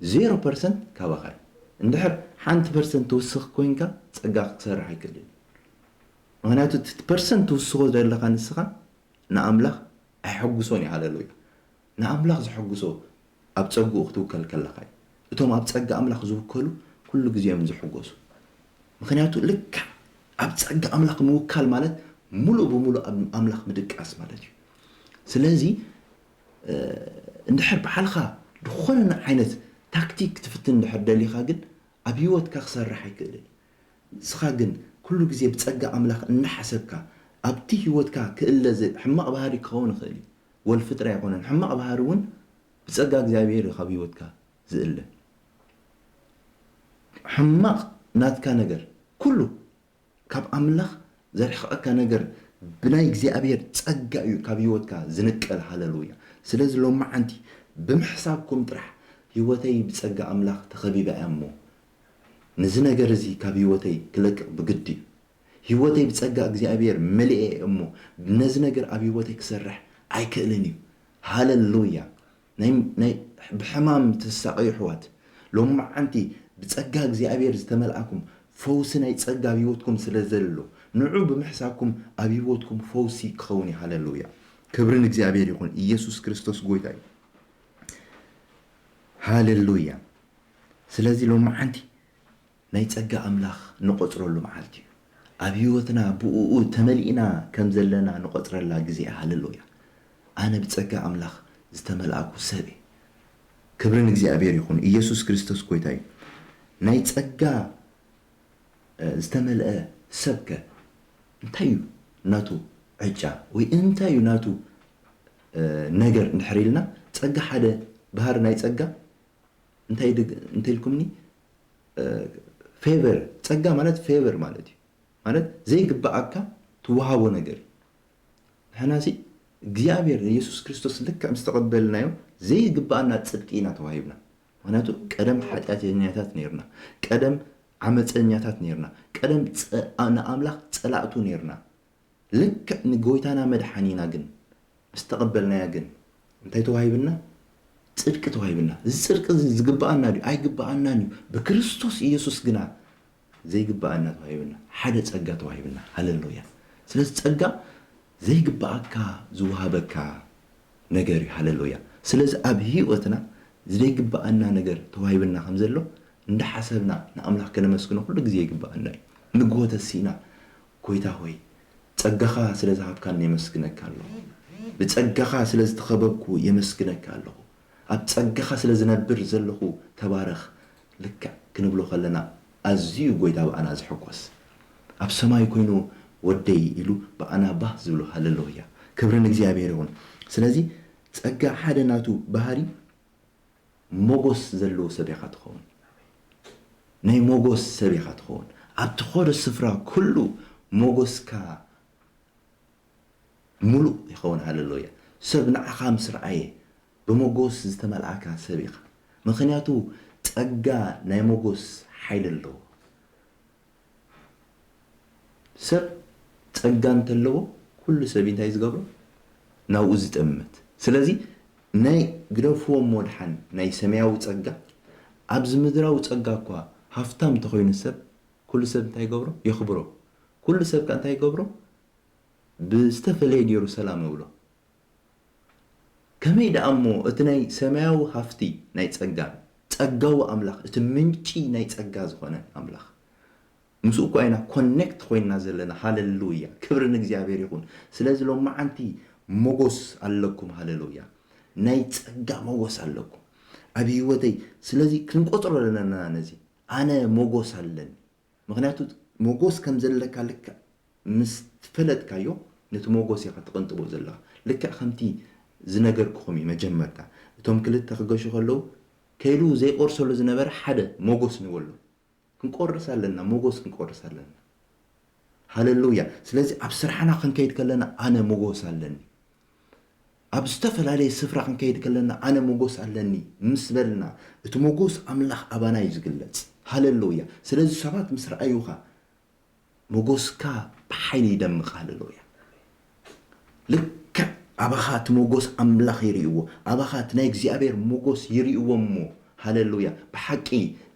ዜሮ ፐርሰንት ካባኻ እዩ። እንድሕር ሓንቲ ፐርሰንት ትውስኽ ኮይንካ፣ ጸጋ ክሰርሕ ኣይክእልን። ምኽንያቱ እቲ ፐርሰንት ትውስኾ ዘለኻ ንስኻ ንኣምላኽ ኣይሐጉሶን እዩ። ሃለሉያ። ንኣምላኽ ዘሐጉሶ ኣብ ጸግኡ ክትውከል ከለኻ እዩ። እቶም ኣብ ጸጋ ኣምላኽ ዝውከሉ ኩሉ ግዜ እዮም ዝሕጎሱ። ምኽንያቱ ልክዕ ኣብ ጸጋ ኣምላኽ ምውካል ማለት ሙሉእ ብሙሉእ ኣብ ኣምላኽ ምድቃስ ማለት እዩ። ስለዚ፣ እ፣ እንድሕር ባዕልኻ ዝኾነ ዓይነት ታክቲክ ክትፍትን እንድሕር ደሊኻ ግን ኣብ ህይወትካ ክሰርሕ ኣይክእልን እዩ። ንስኻ ግን ኩሉ ግዜ ብጸጋ ኣምላኽ እናሓሰብካ ኣብቲ ህይወትካ ክእለ ዝ-፣ ሕማቕ ባህሪ ክኸውን ይኽእል እዩ። ወልፊ ጥራይ ኣይኮነን፣ ሕማቕ ባህሪ እውን ብጸጋ እግዚኣብሔር እዩ ካብ ህይወትካ ዝእለ። ሕማቕ ናትካ ነገር ኩሉ ካብ ኣምላኽ ዘርሕቐካ ነገር ብናይ እግዚኣብሔር ጸጋ እዩ ካብ ህይወትካ ዝንቀል። ሃለሉያ። ስለዚ ሎማዓንቲ ብምሕሳብኩም ጥራሕ ህይወተይ ብጸጋ ኣምላኽ ተኸቢባ እያ እሞ ነዚ ነገር እዚ ካብ ህይወተይ ክለቅቕ ብግዲ እዩ። ህይወተይ ብጸጋ እግዚኣብሔር መሊኤ እየ እሞ ነዚ ነገር ኣብ ህይወተይ ክሰርሕ ኣይክእልን እዩ። ሃለሉያ። ናይ፣ ናይ ብሕማም ትሳቐዩ ኣሕዋት፣ ሎማዓንቲ ብጸጋ እግዚኣብሔር ዝተመልኣኩም ፈውሲ ናይ ጸጋ ኣብ ህይወትኩም ስለ ዘሎ፣ ንዑ ብምሕሳብኩም ኣብ ህይወትኩም ፈውሲ ክኸውን እዩ። ሃለሉያ። ክብሪ ንእግዚኣብሔር ይኹን። ኢየሱስ ክርስቶስ ጎይታ እዩ። ሃለሉያ። ስለዚ ሎማዓንቲ ናይ ጸጋ ኣምላኽ ንቖጽረሉ መዓልቲ እዩ። ኣብ ህይወትና ብእኡ ተመሊእና ከም ዘለና ንቖጽረላ ግዜ እያ። ሃለሉያ። ኣነ ብጸጋ ኣምላኽ ዝተመልኣኩ ሰብ እየ። ክብሪ ንእግዚኣብሔር ይኹን። ኢየሱስ ክርስቶስ ጎይታ እዩ። ናይ ጸጋ፣ እ፣ ዝተመልአ ሰብከ እንታይ እዩ ናቱ ዕጫ? ወይ እንታይ እዩ ናቱ፣ እ፣ ነገር እንድሕር ኢልና፣ ጸጋ ሓደ ባህሪ ናይ ጸጋ እንታይ ድግ-፣ እንታይ ኢልኩምኒ? እ፣ ፌቨር፣ ጸጋ ማለት ፌቨር ማለት እዩ። ማለት ዘይግብኣካ ትወሃቦ ነገር እዩ። ንሕናሲ እግዚኣብሔር ኢየሱስ ክርስቶስ ልክዕ ምስ ተቐበልናዮ ዘይግብኣና ጽድቂ ኢና ተዋሂብና። ምኽንያቱ ቀደም ሓጢኣተኛታት ነይርና፣ ቀደም ዓመፀኛታት ነይርና፣ ቀደም ጸ-፣ ንኣምላኽ ጸላእቱ ነይርና። ልክዕ ንጎይታና መድሓኒና ግን ምስ ተቐበልናያ ግን እንታይ ተዋሂብና? ጽድቂ ተዋሂብና። እዚ ጽድቂ እዚ ዝግብኣና ድዩ? ኣይግብኣናን እዩ። ብክርስቶስ ኢየሱስ ግና ዘይግብኣና ተዋሂብና። ሓደ ጸጋ ተዋሂብና። ሃሌሉያ። ስለዚ ጸጋ ዘይግብኣካ ዝወሃበካ ነገር እዩ። ሃሌሉያ። ስለዚ ኣብ ህይወትና ዘይግብኣና ነገር ተዋሂብና ከም ዘሎ እንዳሓሰብና ንኣምላኽ ከነመስግኖ ኩሉ ግዜ ይግብኣና እዩ። ንግሆ ተሲእና፣ ጎይታ ሆይ፣ ጸጋኻ ስለ ዝሃብካኒ የመስግነካ ኣለኹ። ብጸጋኻ ስለ ዝተኸበብኩ የመስግነካ ኣለኹ። ኣብ ጸጋኻ ስለ ዝነብር ዘለኹ ተባረኽ። ልክዕ ክንብሎ ከለና ኣዝዩ ጎይታ ብኣና ዝሕጎስ፣ ኣብ ሰማይ ኮይኑ ወደይ ኢሉ ብኣና ባህ ዝብሎ። ሃሌሉያ፣ ክብሪ ንእግዚኣብሔር ይኹን። ስለዚ ጸጋ ሓደ ናቱ ባህሪ ሞጎስ ዘለዎ ሰብ ኢኻ ትኸውን። ናይ ሞጎስ ሰብ ኢኻ ትኸውን። ኣብ ትኸዶ ስፍራ ኩሉ ሞጎስካ ሙሉእ ይኸውን። ሃሌሉያ። ሰብ ንዓኻ ምስ ረኣየ ብሞጎስ ዝተመልኣካ ሰብ ኢኻ። ምኽንያቱ ጸጋ ናይ ሞጎስ ሓይሊ ኣለዎ። ሰብ ጸጋ እንተለዎ ኩሉ ሰብ እንታይ ዝገብሮ? ናብኡ ዝጠምት። ስለዚ ናይ ግደፍዎ እሞ ድሓን ናይ ሰማያዊ ጸጋ፣ ኣብዚ ምድራዊ ጸጋ እኳ ሃፍታም እንተኾይኑ ሰብ፣ ኩሉ ሰብ እንታይ ይገብሮ? የኽብሮ። ኩሉ ሰብ ከ እንታይ ይገብሮ? ብዝተፈለየ ገይሩ ሰላም ይብሎ። ከመይ ደኣ እሞ እቲ ናይ ሰማያዊ ሃፍቲ ናይ ጸጋ፣ ጸጋዊ ኣምላኽ፣ እቲ ምንጪ ናይ ጸጋ ዝኾነ ኣምላኽ፣ ምስኡ እኳ ኢና ኮኔክት ኮይንና ዘለና። ሃሌሉያ፣ ክብሪ ንእግዚኣብሔር ይኹን። ስለዚ ሎማዓንቲ ሞጎስ ኣለኩም። ሃሌሉያ፣ ናይ ጸጋ ሞጎስ ኣለኩም ኣብ ህይወተይ። ስለዚ ክንቆጽሮ ኣለና ነዚ። ኣነ ሞጎስ ኣለኒ። ምኽንያቱ ሞጎስ ከም ዘለካ ልክዕ ምስ ፈለጥካዮ፣ ነቲ ሞጎስ ኢኻ ትቕንጥቦ ዘለኻ። ልክዕ ከምቲ ዝነገርኩኹም እዩ መጀመርታ። እቶም ክልተ ክገሹ ከለዉ፣ ከይዱ ዘይቆርሰሉ ዝነበረ ሓደ ሞጎስ ንበሎ። ክንቆርስ ኣለና፣ ሞጎስ ክንቆርስ ኣለና። ሃለሉያ። ስለዚ ኣብ ስራሕና ክንከይድ ከለና፣ ኣነ ሞጎስ ኣለኒ። ኣብ ዝተፈላለየ ስፍራ ክንከይድ ከለና፣ ኣነ ሞጎስ ኣለኒ ምስ በልና፣ እቲ ሞጎስ ኣምላኽ ኣባና እዩ ዝግለጽ። ሃለሉያ። ስለዚ ሰባት ምስ ረኣዩኻ፣ ሞጎስካ ብሓይሊ ይደምቕ። ሃለሉያ። ልክዕ ኣባኻ እቲ ሞጎስ ኣምላኽ ይርእይዎ። ኣባኻ እቲ ናይ እግዚኣብሔር ሞጎስ ይርእይዎ እሞ፣ ሃለሉያ፣ ብሓቂ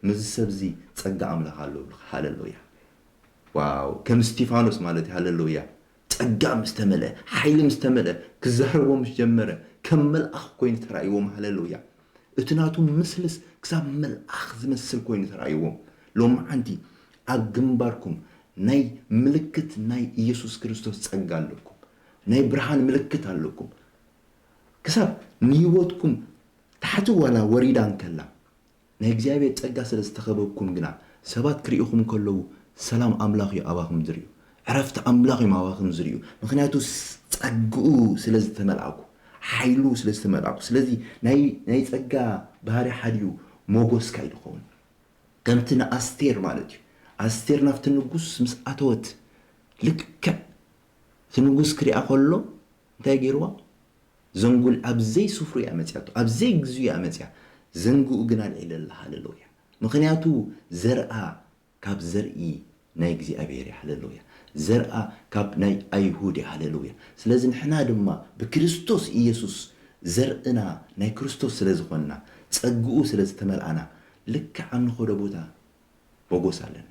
ምስዚ ሰብዚ ጸጋ ኣምላኽ ኣሎ ይብልኻ። ሃለሉያ። ዋው፣ ከም እስቲፋኖስ ማለት እዩ። ሃለሉያ። ጸጋ ምስ ተመልአ፣ ሓይሊ ምስ ተመልአ፣ ክዛረቦ ምስ ጀመረ፣ ከም መልኣኽ ኮይኑ ተራእይዎም። ሃለሉያ። እቲ ናቱ ምስልስ ክሳብ መልኣኽ ዝመስል ኮይኑ ተራእይዎም። ሎማዓንቲ ኣብ ግንባርኩም ናይ ምልክት ናይ ኢየሱስ ክርስቶስ ጸጋ ኣለኩም። ናይ ብርሃን ምልክት ኣለኩም። ክሳብ ንህይወትኩም ታሕቲ ዋላ ወሪዳ እንከላ፣ ናይ እግዚኣብሔር ጸጋ ስለ ዝተኸበብኩም ግና፣ ሰባት ክርእዩኹም ከለዉ፣ ሰላም ኣምላኽ እዩ ኣባኹም ዝርእዩ። ዕረፍቲ ኣምላኽ እዮም ኣባኹም ዝርእዩ። ምኽንያቱ ስ-፣ ጸግኡ ስለ ዝተመልኣኩ፣ ሓይሉ ስለ ዝተመልኣኩ። ስለዚ ናይ፣ ናይ ጸጋ ባህሪ ሓዲኡ ሞጎስካ እዩ ዝኸውን። ከምቲ ንኣስቴር ማለት እዩ። ኣስቴር ናብቲ ንጉስ ምስ ኣተወት፣ ልክዕ እቲ ንጉስ ክሪኣ ከሎ፣ እንታይ ገይርዋ? ዘንጉል ኣብ ዘይስፍሩ እያ መጽያቶ፣ ኣብ ዘይግዚኡ እያ መጽያ። ዘንግኡ ግን ኣልዒለላ። ሃለሉያ። ምኽንያቱ ዘርኣ ካብ ዘርኢ ናይ እግዚኣብሔር እያ። ሃለሉያ። ዘርኣ ካብ ናይ ኣይሁድ እያ። ሃለሉያ። ስለዚ ንሕና ድማ ብክርስቶስ ኢየሱስ ዘርእና ናይ ክርስቶስ ስለ ዝኾንና፣ ጸግኡ ስለ ዝተመልኣና፣ ልክዕ ኣብ ንኸዶ ቦታ ሞጎስ ኣለና።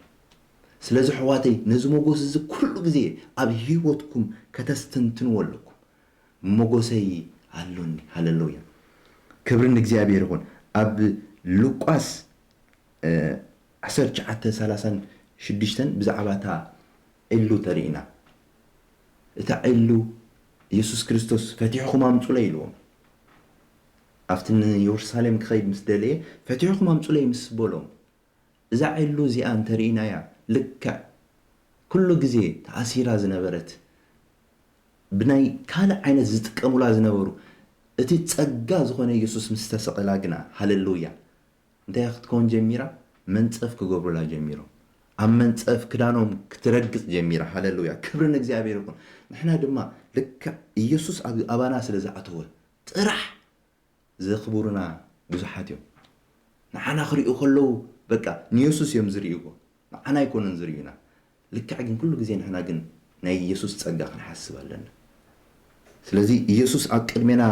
ስለዚ ኣሕዋተይ፣ ነዚ ሞጎስ እዚ ኩሉ ግዜ ኣብ ህይወትኩም ከተስተንትንዎ ኣለኩም። ሞጎሰይ ኣሎኒ። ሃለሉያ። ክብሪ ንእግዚኣብሔር ይኹን። ኣብ ሉቃስ፣ እ፣ ዓሰርተ ትሽዓተ ሰላሳን ሽዱሽተን ብዛዕባ እታ ዒሉ ተርእይና። እታ ዒሉ፣ የሱስ ክርስቶስ፣ "ፈቲሕኹም ኣምጹለይ" ኢልዎም። ኣብቲ ንየሩሳሌም ክኸይድ ምስ ደለየ፣ "ፈቲሕኹም ኣምጹለይ" ምስ በሎም፣ እዛ ዒሉ እዚኣ እንተርኢናያ፣ ልክዕ ኩሉ ግዜ ተኣሲራ ዝነበረት፣ ብናይ ካልእ ዓይነት ዝጥቀሙላ ዝነበሩ፣ እቲ ጸጋ ዝኾነ የሱስ ምስ ተሰቐላ ግና፣ ሃለሉያ፣ እንታይ ክትከውን ጀሚራ? መንጸፍ ክገብሩላ ጀሚሮም። ኣብ መንጸፍ ክዳኖም ክትረግጽ ጀሚራ። ሃለሉያ፣ ክብሪ ንእግዚኣብሔር ይኹን። ንሕና ድማ ልክዕ ኢየሱስ ኣብ ኣባና ስለ ዝኣተወ ጥራሕ ዘኽብሩና ብዙሓት እዮም። ንዓና ክርእዩ ከለዉ፣ በቃ፣ ንየሱስ እዮም ዝርእይዎ። ንዓና ኣይኮኑን ዝርእዩና። ልክዕ ግን ኩሉ ግዜ ንሕና ግን ናይ ኢየሱስ ጸጋ ክንሓስብ ኣለና። ስለዚ ኢየሱስ ኣብ ቅድሜና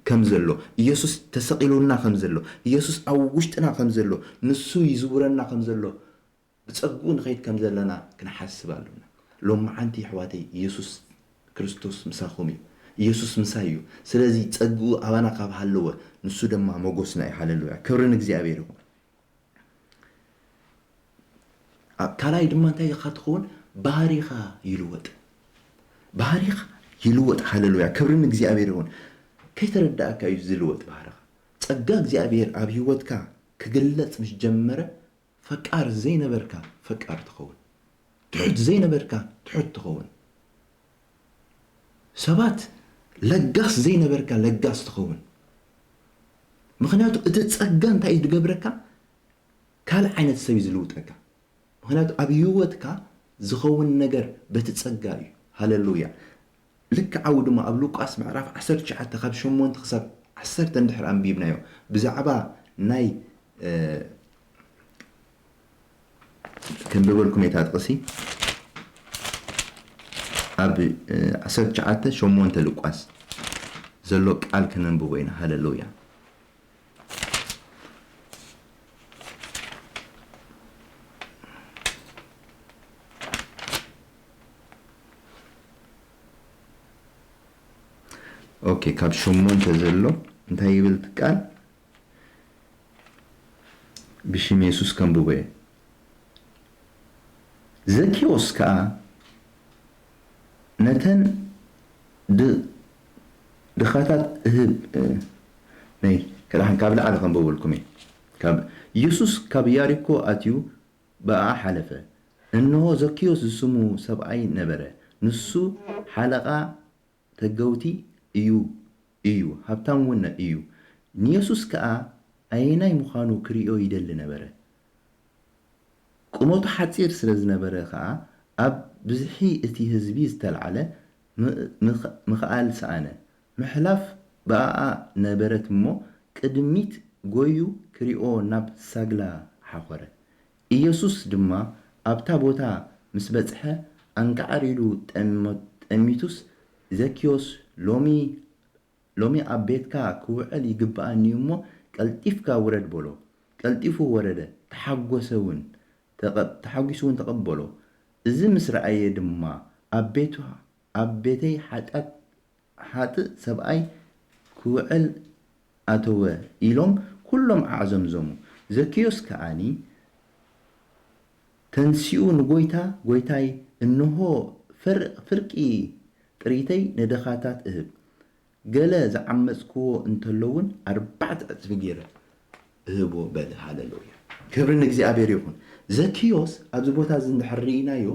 ከም ዘሎ፣ ኢየሱስ ተሰቒሉልና ከም ዘሎ፣ ኢየሱስ ኣብ ውሽጥና ከም ዘሎ፣ ንሱ ይዝውረና ከም ዘሎ፣ ብጸግኡ ንኸይድ ከም ዘለና ክንሓስብ ኣሎና። ሎማዓንቲ ኣሕዋተይ፣ ኢየሱስ ክርስቶስ ምሳኹም እዩ። ኢየሱስ ምሳይ እዩ። ስለዚ ጸግኡ ኣባና ካብ ሃለወ፣ ንሱ ድማ ሞጎስና እዩ። ሃሌሉያ። ክብሪ ንእግዚኣብሔር ይኹን። ኣ-፣ ካልኣይ ድማ እንታይ ኢኻ ትኸውን? ባህሪኻ ይልወጥ። ባህሪኻ ይልወጥ። ሃሌሉያ። ክብሪ ንእግዚኣብሔር ይኹን። ከይተረዳእካ እዩ ዝልወጥ ባህርኻ። ጸጋ እግዚኣብሔር ኣብ ህይወትካ ክግለጽ ምስ ጀመረ፣ ፈቃር ዘይነበርካ ፈቃር ትኸውን። ትሑት ዘይነበርካ ትሑት ትኸውን። ሰባት ለጋስ ዘይነበርካ ለጋስ ትኸውን። ምኽንያቱ እቲ ጸጋ እንታይ እዩ ዝገብረካ? ካልእ ዓይነት ሰብ እዩ ዝልውጠካ። ምኽንያቱ ኣብ ህይወትካ ዝኸውን ነገር በቲ ጸጋ እዩ። ሃሌሉያ። ልክዕ ኣብኡ ድማ ኣብ ሉቃስ ምዕራፍ ዓሰርተ ትሽዓተ ካብ ሸሞንተ ክሳብ ዓሰርተ እንድሕር ኣንቢብናዮ፣ ብዛዕባ ናይ፣ እ፣ ከንብበልኩም እየ እታ ጥቕሲ። ኣብ፣ እ፣ ዓሰርተ ትሽዓተ ሸሞንተ ሉቃስ ዘሎ ቃል ከነንብቦ ኢና። ሃሌሉያ። ኦኬ፣ ካብ ሸሞንተ ዘሎ እንታይ ይብል እቲ ቃል? ብሽም የሱስ ከንብቦ እየ። ዘኬዎስ ከኣ ነተን ድ-፣ ድኻታት እህብ፣ እ፣ ነይ፣ ከዳሕን ካብ ላዕሊ ከንብበልኩም እየ። ካብ፣ የሱስ ካብ ያሪኮ ኣትዩ ብኣኣ ሓለፈ። እንሆ ዘኪዮስ ዝስሙ ሰብኣይ ነበረ፣ ንሱ ሓለቓ ተገውቲ እዩ፣ እዩ፣ ሃብታም እውን እዩ። ንየሱስ ከኣ ኣየናይ ምዃኑ ክርእዮ ይደሊ ነበረ። ቁመቱ ሓጺር ስለ ዝነበረ ከኣ ኣብ ብዝሒ እቲ ህዝቢ ዝተልዓለ ም-፣ ምኽ-፣ ምኽኣል ሰኣነ። ምሕላፍ ብኣኣ ነበረት እሞ ቅድሚት ጎዩ ክሪኦ ናብ ሳግላ ሓኾረ። ኢየሱስ ድማ ኣብታ ቦታ ምስ በጽሐ ኣንቃዕር ኢሉ ጠሞ-፣ ጠሚቱስ፣ "ዘኪዮስ፣ ሎሚ፣ ሎሚ ኣብ ቤትካ ክውዕል ይግብኣኒ እዩ እሞ ቀልጢፍካ ውረድ" በሎ። ቀልጢፉ ወረደ፣ ተሓጎሰ እውን፣ ተቐ-፣ ተሓጒሱ እውን ተቐበሎ። እዚ ምስ ረኣየ ድማ ኣብ ቤቱ፣ ኣብ ቤተይ ሓጢኣት ሓጥእ ሰብኣይ ክውዕል ኣተወ ኢሎም ኩሎም ኣዕዘምዘሙ። ዘኪዮስ ከኣኒ ተንሲኡ ንጎይታ፣ "ጎይታይ፣ እንሆ ፍር-፣ ፍርቂ ጥሪተይ ንድኻታት እህብ፣ ገለ ዝዓመጽክዎ እንተሎ እውን ኣርባዕተ ዕጽፊ ገይረ እህቦ" በለ። ሃሌሉያ። ክብሪ ንእግዚኣብሔር ይኹን። ዘኪዮስ ኣብዚ ቦታ እዚ እንድሕር ርኢናዮ፣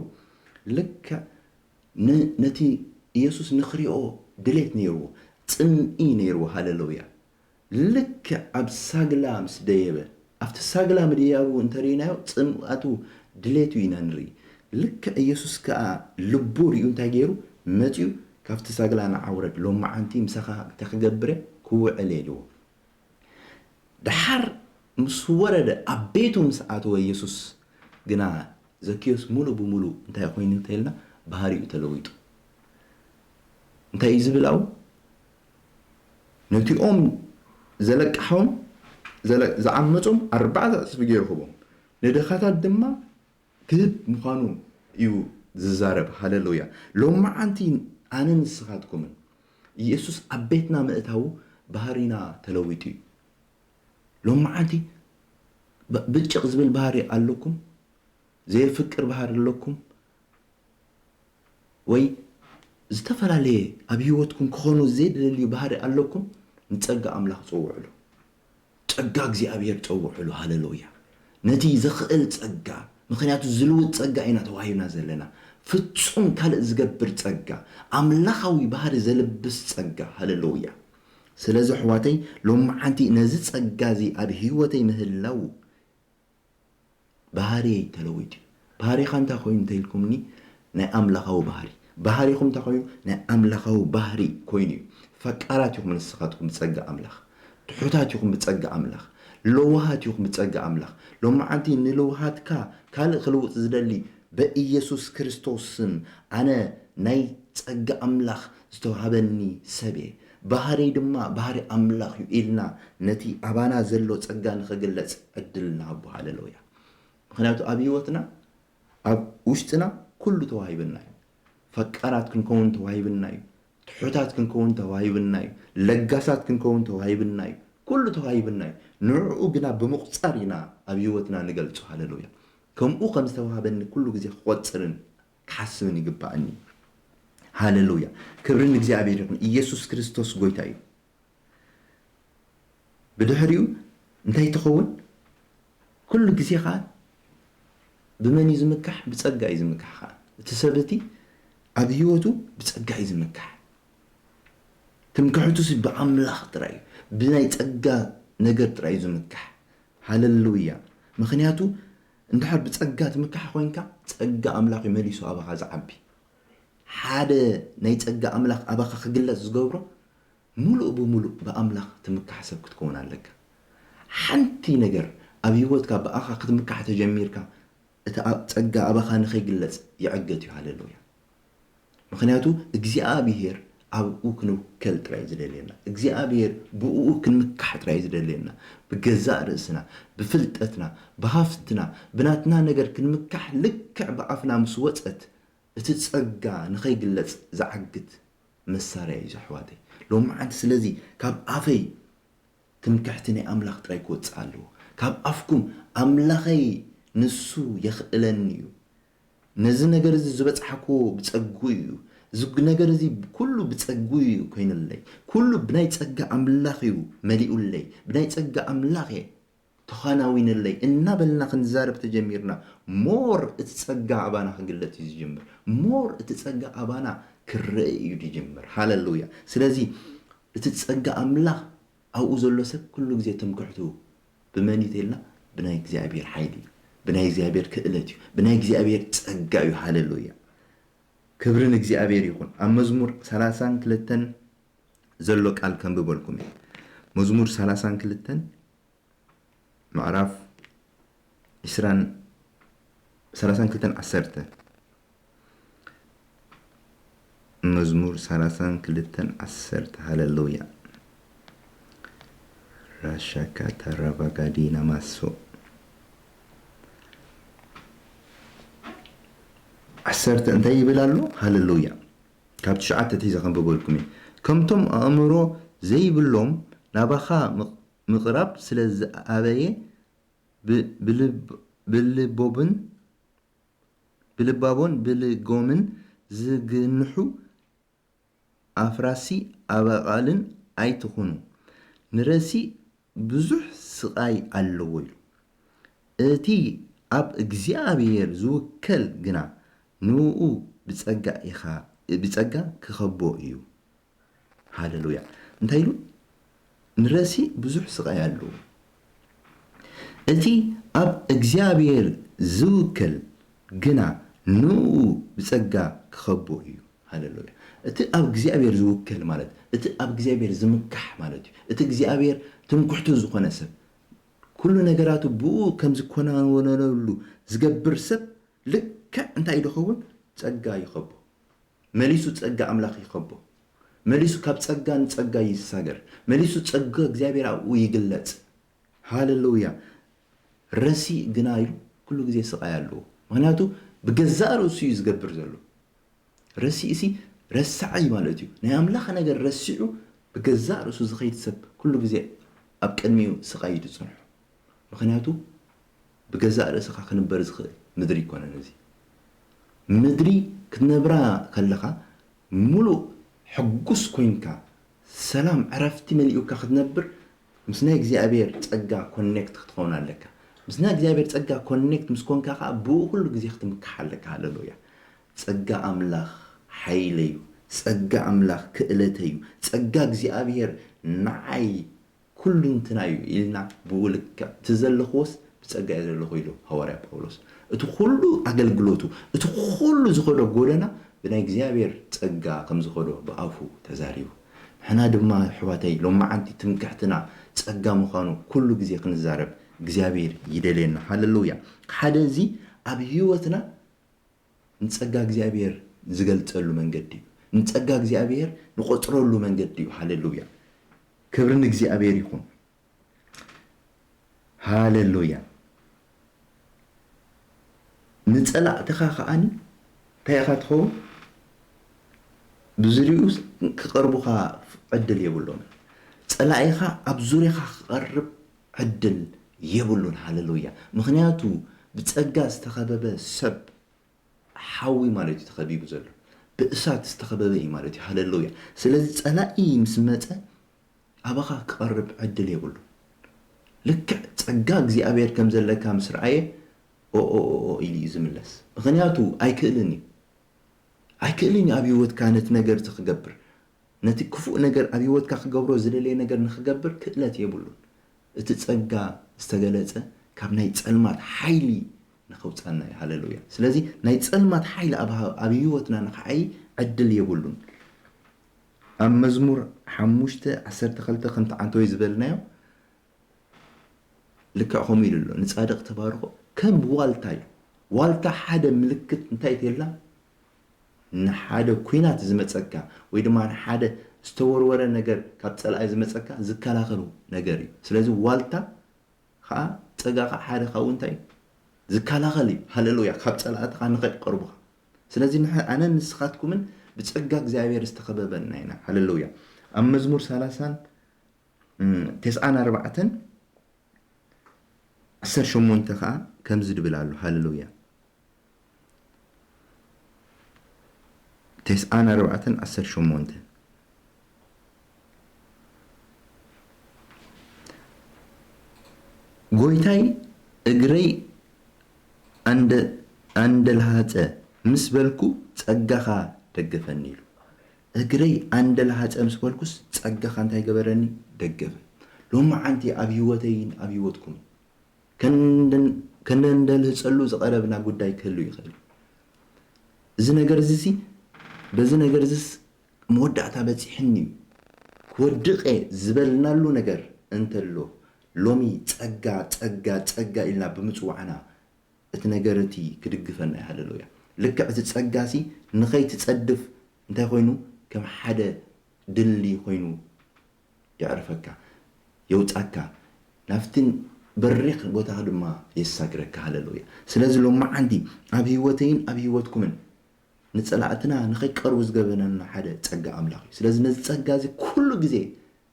ልክዕ ን-፣ ነቲ ኢየሱስ ንኽሪኦ ድሌት ነይርዎ፣ ጽምኢ ነይርዎ። ሃሌሉያ። ልክዕ ኣብ ሳግላ ምስ ደየበ፣ ኣብቲ ሳግላ ምድያቡ እንተርኢናዮ፣ ጽምኣቱ ድሌቱ ኢና ንርኢ። ልክዕ ኢየሱስ ከኣ ልቡ ሪኡ እንታይ ገይሩ? መጺኡ ካብቲ ሳግላ ንዓ ውረድ፣ ሎማዓንቲ ምሳኻ እንታይ ክገብር እየ? ክውዕል እየ ኢልዎ። ደሓር ምስ ወረደ፣ ኣብ ቤቱ ምስ ኣተወ፣ ኢየሱስ ግና ዘኪዮስ ሙሉእ ብሙሉእ እንታይ ኮይኑ እንተኢልና፣ ባህሪኡ ተለዊጡ። እንታይ እዩ ዝብል ኣብኡ? ነቲኦም ዘለቅሖም፣ ዘለ-፣ ዝዓመጾም ኣርባዕተ ዕጽፊ ገይሩ ሂቦም። ንድኻታት ድማ ክህብ ምዃኑ እዩ ዝዛረብ። ሃሌሉያ። ሎማዓንቲ ኣነን ንስኻትኩምን ኢየሱስ ኣብ ቤትና ምእታዉ ባህሪና ተለዊጡ እዩ። ሎማዓንቲ ብ-፣ ብጭቕ ዝብል ባህሪ ኣለኩም? ዘየፍቅር ባህሪ ኣለኩም? ወይ ዝተፈላለየ ኣብ ህይወትኩም ክኾኑ ዘይደልዩ ባህሪ ኣለኩም? ንጸጋ ኣምላኽ ጸውዕሉ። ጸጋ እግዚኣብሔር ጸውዕሉ። ሃሌሉያ። ነቲ ዘኽእል ጸጋ፣ ምኽንያቱ ዝልውጥ ጸጋ ኢና ተዋሂብና ዘለና። ፍጹም ካልእ ዝገብር ጸጋ፣ ኣምላኻዊ ባህሪ ዘልብስ ጸጋ። ሃሌሉያ። ስለዚ ኣሕዋተይ፣ ሎማዓንቲ ነዚ ጸጋ እዚ ኣብ ህይወተይ ምህላው ባህርየይ ተለዊጡ እዩ። ባህሪኻ እንታይ ኮይኑ እንተኢልኩምኒ፣ ናይ ኣምላኻዊ ባህሪ። ባህሪኹም እንታይ ኮይኑ? ናይ ኣምላኻዊ ባህሪ ኮይኑ እዩ። ፈቃራት ኢኹም ንስኻትኩም ብጸጋ ኣምላኽ። ትሑታት ኢኹም ብጸጋ ኣምላኽ። ለዋሃት ኢኹም ብጸጋ ኣምላኽ። ሎማዓንቲ ንለውሃትካ ካልእ ክልውጥ ዝደሊ፣ በኢየሱስ ክርስቶስ ስም ኣነ ናይ ጸጋ ኣምላኽ ዝተዋህበኒ ሰብ እየ። ባህርይ ድማ ባህሪ ኣምላኽ እዩ ኢልና ነቲ ኣባና ዘሎ ጸጋ ንኽግለጽ ዕድል ንሃቦ። ሃሌሉያ። ምኽንያቱ ኣብ ህይወትና፣ ኣብ ውሽጥና ኩሉ ተዋሂብና እዩ። ፈቃራት ክንከውን ተዋሂብና እዩ። ትሑታት ክንከውን ተዋሂብና እዩ። ለጋሳት ክንከውን ተዋሂብና እዩ። ኩሉ ተዋሂብና እዩ። ንዕኡ ግና ብምቑጻር ኢና ኣብ ህይወትና ንገልጾ። ሃሌሉያ። ከምኡ ከም ዝተዋህበኒ ኩሉ ግዜ ክቆጽርን ክሓስብን ይግባኣኒ። ሃሌሉያ። ክብሪ ንእግዚኣብሔር ይኹን። ኢየሱስ ክርስቶስ ጎይታ እዩ። ብድሕሪኡ እንታይ ትኸውን? ኩሉ ግዜ ኸኣ ብመን እዩ ዝምካሕ? ብጸጋ እዩ ዝምካሕ። ኸኣ እቲ ሰብ እቲ ኣብ ህይወቱ ብጸጋ እዩ ዝምካሕ። ትምክሕቱሲ ብኣምላኽ ጥራይ እዩ። ብናይ ጸጋ ነገር ጥራይ እዩ ዝምካሕ። ሃሌሉያ። ምኽንያቱ እንድሕር ብጸጋ ትምካሕ ኮይንካ፣ ጸጋ ኣምላኽ እዩ መሊሱ ኣባኻ ዝዓቢ። ሓደ ናይ ጸጋ ኣምላኽ ኣባኻ ክግለጽ ዝገብሮ፣ ሙሉእ ብሙሉእ ብኣምላኽ ትምካሕ ሰብ ክትከውን ኣለካ። ሓንቲ ነገር ኣብ ህይወትካ ብኣኻ ክትምካሕ ተጀሚርካ፣ እቲ ኣብ ጸጋ ኣባኻ ንኸይግለጽ ይዕገት እዩ። ሃሌሉያ። ምኽንያቱ እግዚኣብሔር ኣብኡ ክንውከል ጥራይ እዩ ዝደልየና። እግዚኣብሔር ብእኡ ክንምካሕ ጥራይ እዩ ዝደልየና። ብገዛእ ርእስና፣ ብፍልጠትና፣ ብሃፍትና፣ ብናትና ነገር ክንምካሕ፣ ልክዕ ብኣፍና ምስ ወጸት፣ እቲ ጸጋ ንኸይግለጽ ዝዓግት መሳርያ እዩ፣ ኣሕዋተይ። ሎማዓንቲ ስለዚ ካብ ኣፈይ ትምክሕቲ ናይ ኣምላኽ ጥራይ ክወጽእ ኣለዎ። ካብ ኣፍኩም ኣምላኸይ ንሱ የኽእለኒ እዩ፣ ነዚ ነገር እዚ ዝበጽሓክዎ ብጸግኡ እዩ፣ እዚ ነገር እዚ ኩሉ ብጸግኡ እዩ ኮይኑለይ፣ ኩሉ ብናይ ጸጋ ኣምላኽ እዩ መሊኡለይ፣ ብናይ ጸጋ ኣምላኽ እየ ተኻናዊነለይ እናበልና ክንዛረብ ተጀሚርና፣ ሞር እቲ ጸጋ ኣባና ክግለጽ እዩ ዝጅምር። ሞር እቲ ጸጋ ኣባና ክረአ እዩ ዝጅምር። ሃለሉያ። ስለዚ እቲ ጸጋ ኣምላኽ ኣብኡ ዘሎ ሰብ ኩሉ ግዜ ትምክሕቱ ብመን እዩ ተልና? ብናይ እግዚኣብሔር ሓይሊ እዩ፣ ብናይ እግዚኣብሔር ክእለት እዩ፣ ብናይ እግዚኣብሔር ጸጋ እዩ። ሃለሉያ። ክብሪ ንእግዚኣብሔር ይኹን። ኣብ መዝሙር ሰላሳን ክልተን ዘሎ ቃል ከንብበልኩም እየ። መዝሙር ሰላሳን ክልተን ምዕራፍ ዕስራን ሰላሳን ክልተን ዓሰርተ። መዝሙር ሰላሳን ክልተን ዓሰርተ። ሃለሉያ። ራሻካ ታራባጋዲ ናማሶ። ዓሰርተ እንታይ ይብል ኣሎ? ሃለሉያ። ካብ ትሽዓተ ተይ ዘኸንብበልኩም እየ። ከምቶም ኣእምሮ ዘይብሎም ናባኻ ምቕ-፣ ምቕራብ ስለ ዝኣበየ ብ-፣ ብልብ-፣ ብልቦብን፣ ብልባቦን ብልጎምን ዝግንሑ ኣፍራሲ ኣባቓልን ኣይትኹኑ። ንረሲእ ብዙሕ ስቓይ ኣለዎ ኢሉ። እቲ ኣብ እግዚኣብሔር ዝውከል ግና ንእኡ ብጸጋ ኢኻ፣ ብጸጋ ክኸቦ እዩ። ሃለሉያ። እንታይ ኢሉ? ንረሲእ ብዙሕ ስቓይ ኣለዎ። እቲ ኣብ እግዚኣብሔር ዝውከል ግና ንእኡ ብጸጋ ክኸቦ እዩ። ሃለሉያ። እቲ ኣብ እግዚኣብሔር ዝውከል ማለት፣ እቲ ኣብ እግዚኣብሔር ዝምካሕ ማለት እዩ። እቲ እግዚኣብሔር ትምክሕቱ ዝኾነ ሰብ፣ ኩሉ ነገራቱ ብኡ ከም ዝኮናወነሉ ዝገብር ሰብ ልክዕ እንታይ ይኸውን? ጸጋ ይኸቦ። መሊሱ ጸጋ ኣምላኽ ይኸቦ። መሊሱ ካብ ጸጋ ንጸጋ ይሳገር። መሊሱ ጸጋ እግዚኣብሔር ኣብኡ ይግለጽ። ሃለሉያ። ረሲእ ግና ኢሉ ኩሉ ግዜ ስቓይ ኣለዎ። ምኽንያቱ ብገዛእ ርእሱ እዩ ዝገብር ዘሎ። ረሲእሲ ረሳዒ ማለት እዩ። ናይ ኣምላኽ ነገር ረሲዑ ብገዛእ ርእሱ ዝኸይድ ሰብ ኩሉ ግዜ ኣብ ቅድሚኡ ስቓይ እዩ ዝጽንሖ። ምኽንያቱ ብገዛእ ርእስኻ ክንበር ዝኽእል ምድሪ ኣይኮነን እዚ። ምድሪ ክትነብራ ከለኻ ምሉእ ሕጉስ ኮይንካ፣ ሰላም ዕረፍቲ መሊኡካ ክትነብር ምስ ናይ እግዚኣብሔር ጸጋ ኮኔክት ክትኸውን ኣለካ። ምስ ናይ እግዚኣብሔር ጸጋ ኮኔክት ምስ ኮንካ ከኣ ብኡ ኩሉ ግዜ ክትምካሕ ኣለካ። ሃለሉያ። ጸጋ ኣምላኽ ሓይለይ እዩ። ጸጋ ኣምላኽ ክእለተይ እዩ። ጸጋ እግዚኣብሔር ንዓይ ኩሉ እንትና እዩ ኢልና ብኡ ልክዕ፣ እቲ ዘለኽዎስ ብጸጋ እየ ዘለኹ ኢሉ ሃዋርያ ጳውሎስ። እቲ ኩሉ ኣገልግሎቱ፣ እቲ ኩሉ ዝኸዶ ጎደና ብናይ እግዚኣብሔር ጸጋ ከም ዝኸዶ ብኣፉ ተዛሪቡ። ንሕና ድማ ኣሕዋተይ ሎማዓንቲ ትምክሕትና ጸጋ ምዃኑ ኩሉ ግዜ ክንዛረብ እግዚኣብሔር ይደልየና። ሃለሉያ። ሓደ እዚ ኣብ ህይወትና ንጸጋ እግዚኣብሔር ዝገልጸሉ መንገዲ እዩ። ንጸጋ እግዚኣብሔር ንቆጽረሉ መንገዲ እዩ። ሃሌሉያ። ክብሪ ንእግዚኣብሔር ይኹን። ሃሌሉያ። ንጸላእትኻ ከኣኒ እንታይ ኢኻ ትኸውን? ብዝሪኡ ክቐርቡኻ ዕድል የብሎምን። ጸላኢኻ ኣብ ዙርያኻ ክቐርብ ዕድል የብሉን። ሃሌሉያ። ምኽንያቱ ብጸጋ ዝተኸበበ ሰብ ሓዊ ማለት እዩ ተኸቢቡ ዘሎ። ብእሳት ዝተኸበበ እዩ ማለት እዩ። ሃሌሉያ። ስለዚ ጸላኢ ምስ መጸ ኣባኻ ክቐርብ ዕድል የብሉን። ልክዕ ጸጋ እግዚኣብሔር ከም ዘለካ ምስ ረኣየ ኦ፣ ኦ፣ ኦ፣ ኦ ኢሉ እዩ ዝምለስ። ምኽንያቱ ኣይክእልን እዩ። ኣይክእልን እዩ ኣብ ህይወትካ ነቲ ነገር እቲ ክገብር። ነቲ ክፉእ ነገር ኣብ ህይወትካ ክገብሮ ዝደለየ ነገር ንኽገብር ክእለት የብሉን። እቲ ጸጋ ዝተገለጸ ካብ ናይ ጸልማት ሓይሊ ንኸውጻና እዩ። ሃሌሉያ። ስለዚ ናይ ጸልማት ሓይሊ ኣብ፣ ኣብ ህይወትና ንኽዓይ ዕድል የብሉን። ኣብ መዝሙር ሓሙሽተ ዓሰርተ ክልተ ከምቲ ዓንተወይ ዝበልናዮ ልክዕ ከምኡ ኢሉ ኣሎ። ንጻድቕ ተባርኾ ከም ዋልታ እዩ። ዋልታ ሓደ ምልክት እንታይ ተላ? ንሓደ ኲናት ዝመጸካ ወይ ድማ ንሓደ ዝተወርወረ ነገር ካብ ጸላኢ ዝመጸካ ዝከላኸሉ ነገር እዩ። ስለዚ ዋልታ ኸዓ ጸጋ ኸዓ ሓደ ካብኡ እንታይ እዩ? ዝከላኸል እዩ። ሃሌሉያ። ካብ ጸላእትኻ ንኸይቀርቡኻ። ስለዚ ንሕ-፣ ኣነን ንስኻትኩምን ብጸጋ እግዚኣብሔር ዝተኸበበና ኢና። ሃሌሉያ። ኣብ መዝሙር ሰላሳን፣ እም፣ ተስዓን ኣርባዕተን ዓሰርተ ሸሞንተ ኸዓ ከምዚ ድብል ኣሎ። ሃሌሉያ። ተስዓን ኣርባዕተን ዓሰርተ ሸሞንተ። ጎይታይ እግረይ ኣንደ-፣ ኣንደልሃጸ ምስ በልኩ ጸጋኻ ደገፈኒ ኢሉ። እግረይ ኣንደልሃጸ ምስ በልኩስ ጸጋኻ እንታይ ገበረኒ? ደገፈ። ሎማዓንቲ ኣብ ህይወተይን ኣብ ህይወትኩምን ከንደን-፣ ከነንደልህጸሉ ዝቐረብና ጉዳይ ክህሉ ይኽእል። እዚ ነገር እዚ ሲ-፣ በዚ ነገር እዚስ መወዳእታ በጺሕኒ እዩ፣ ክወድቕ እየ ዝበልናሉ ነገር እንተሎ፣ ሎሚ ጸጋ፣ ጸጋ፣ ጸጋ ኢልና ብምጽዋዕና፣ እቲ ነገር እቲ ክድግፈና እዩ። ሃለሉያ። ልክዕ እቲ ጸጋ ሲ ንኸይትጸድፍ እንታይ ኮይኑ? ከም ሓደ ድልድይ ኮይኑ የዕርፈካ፣ የውጻካ፣ ናብቲ በሪኽ ቦታኻ ድማ የሳግረካ። ሃለሉያ። ስለዚ ሎማዓንቲ ኣብ ህይወተይን ኣብ ህይወትኩምን ንጸላእትና ንኸይቀርቡ ዝገበረና ሓደ ጸጋ ኣምላኽ እዩ። ስለዚ ነዚ ጸጋ እዚ ኩሉ ግዜ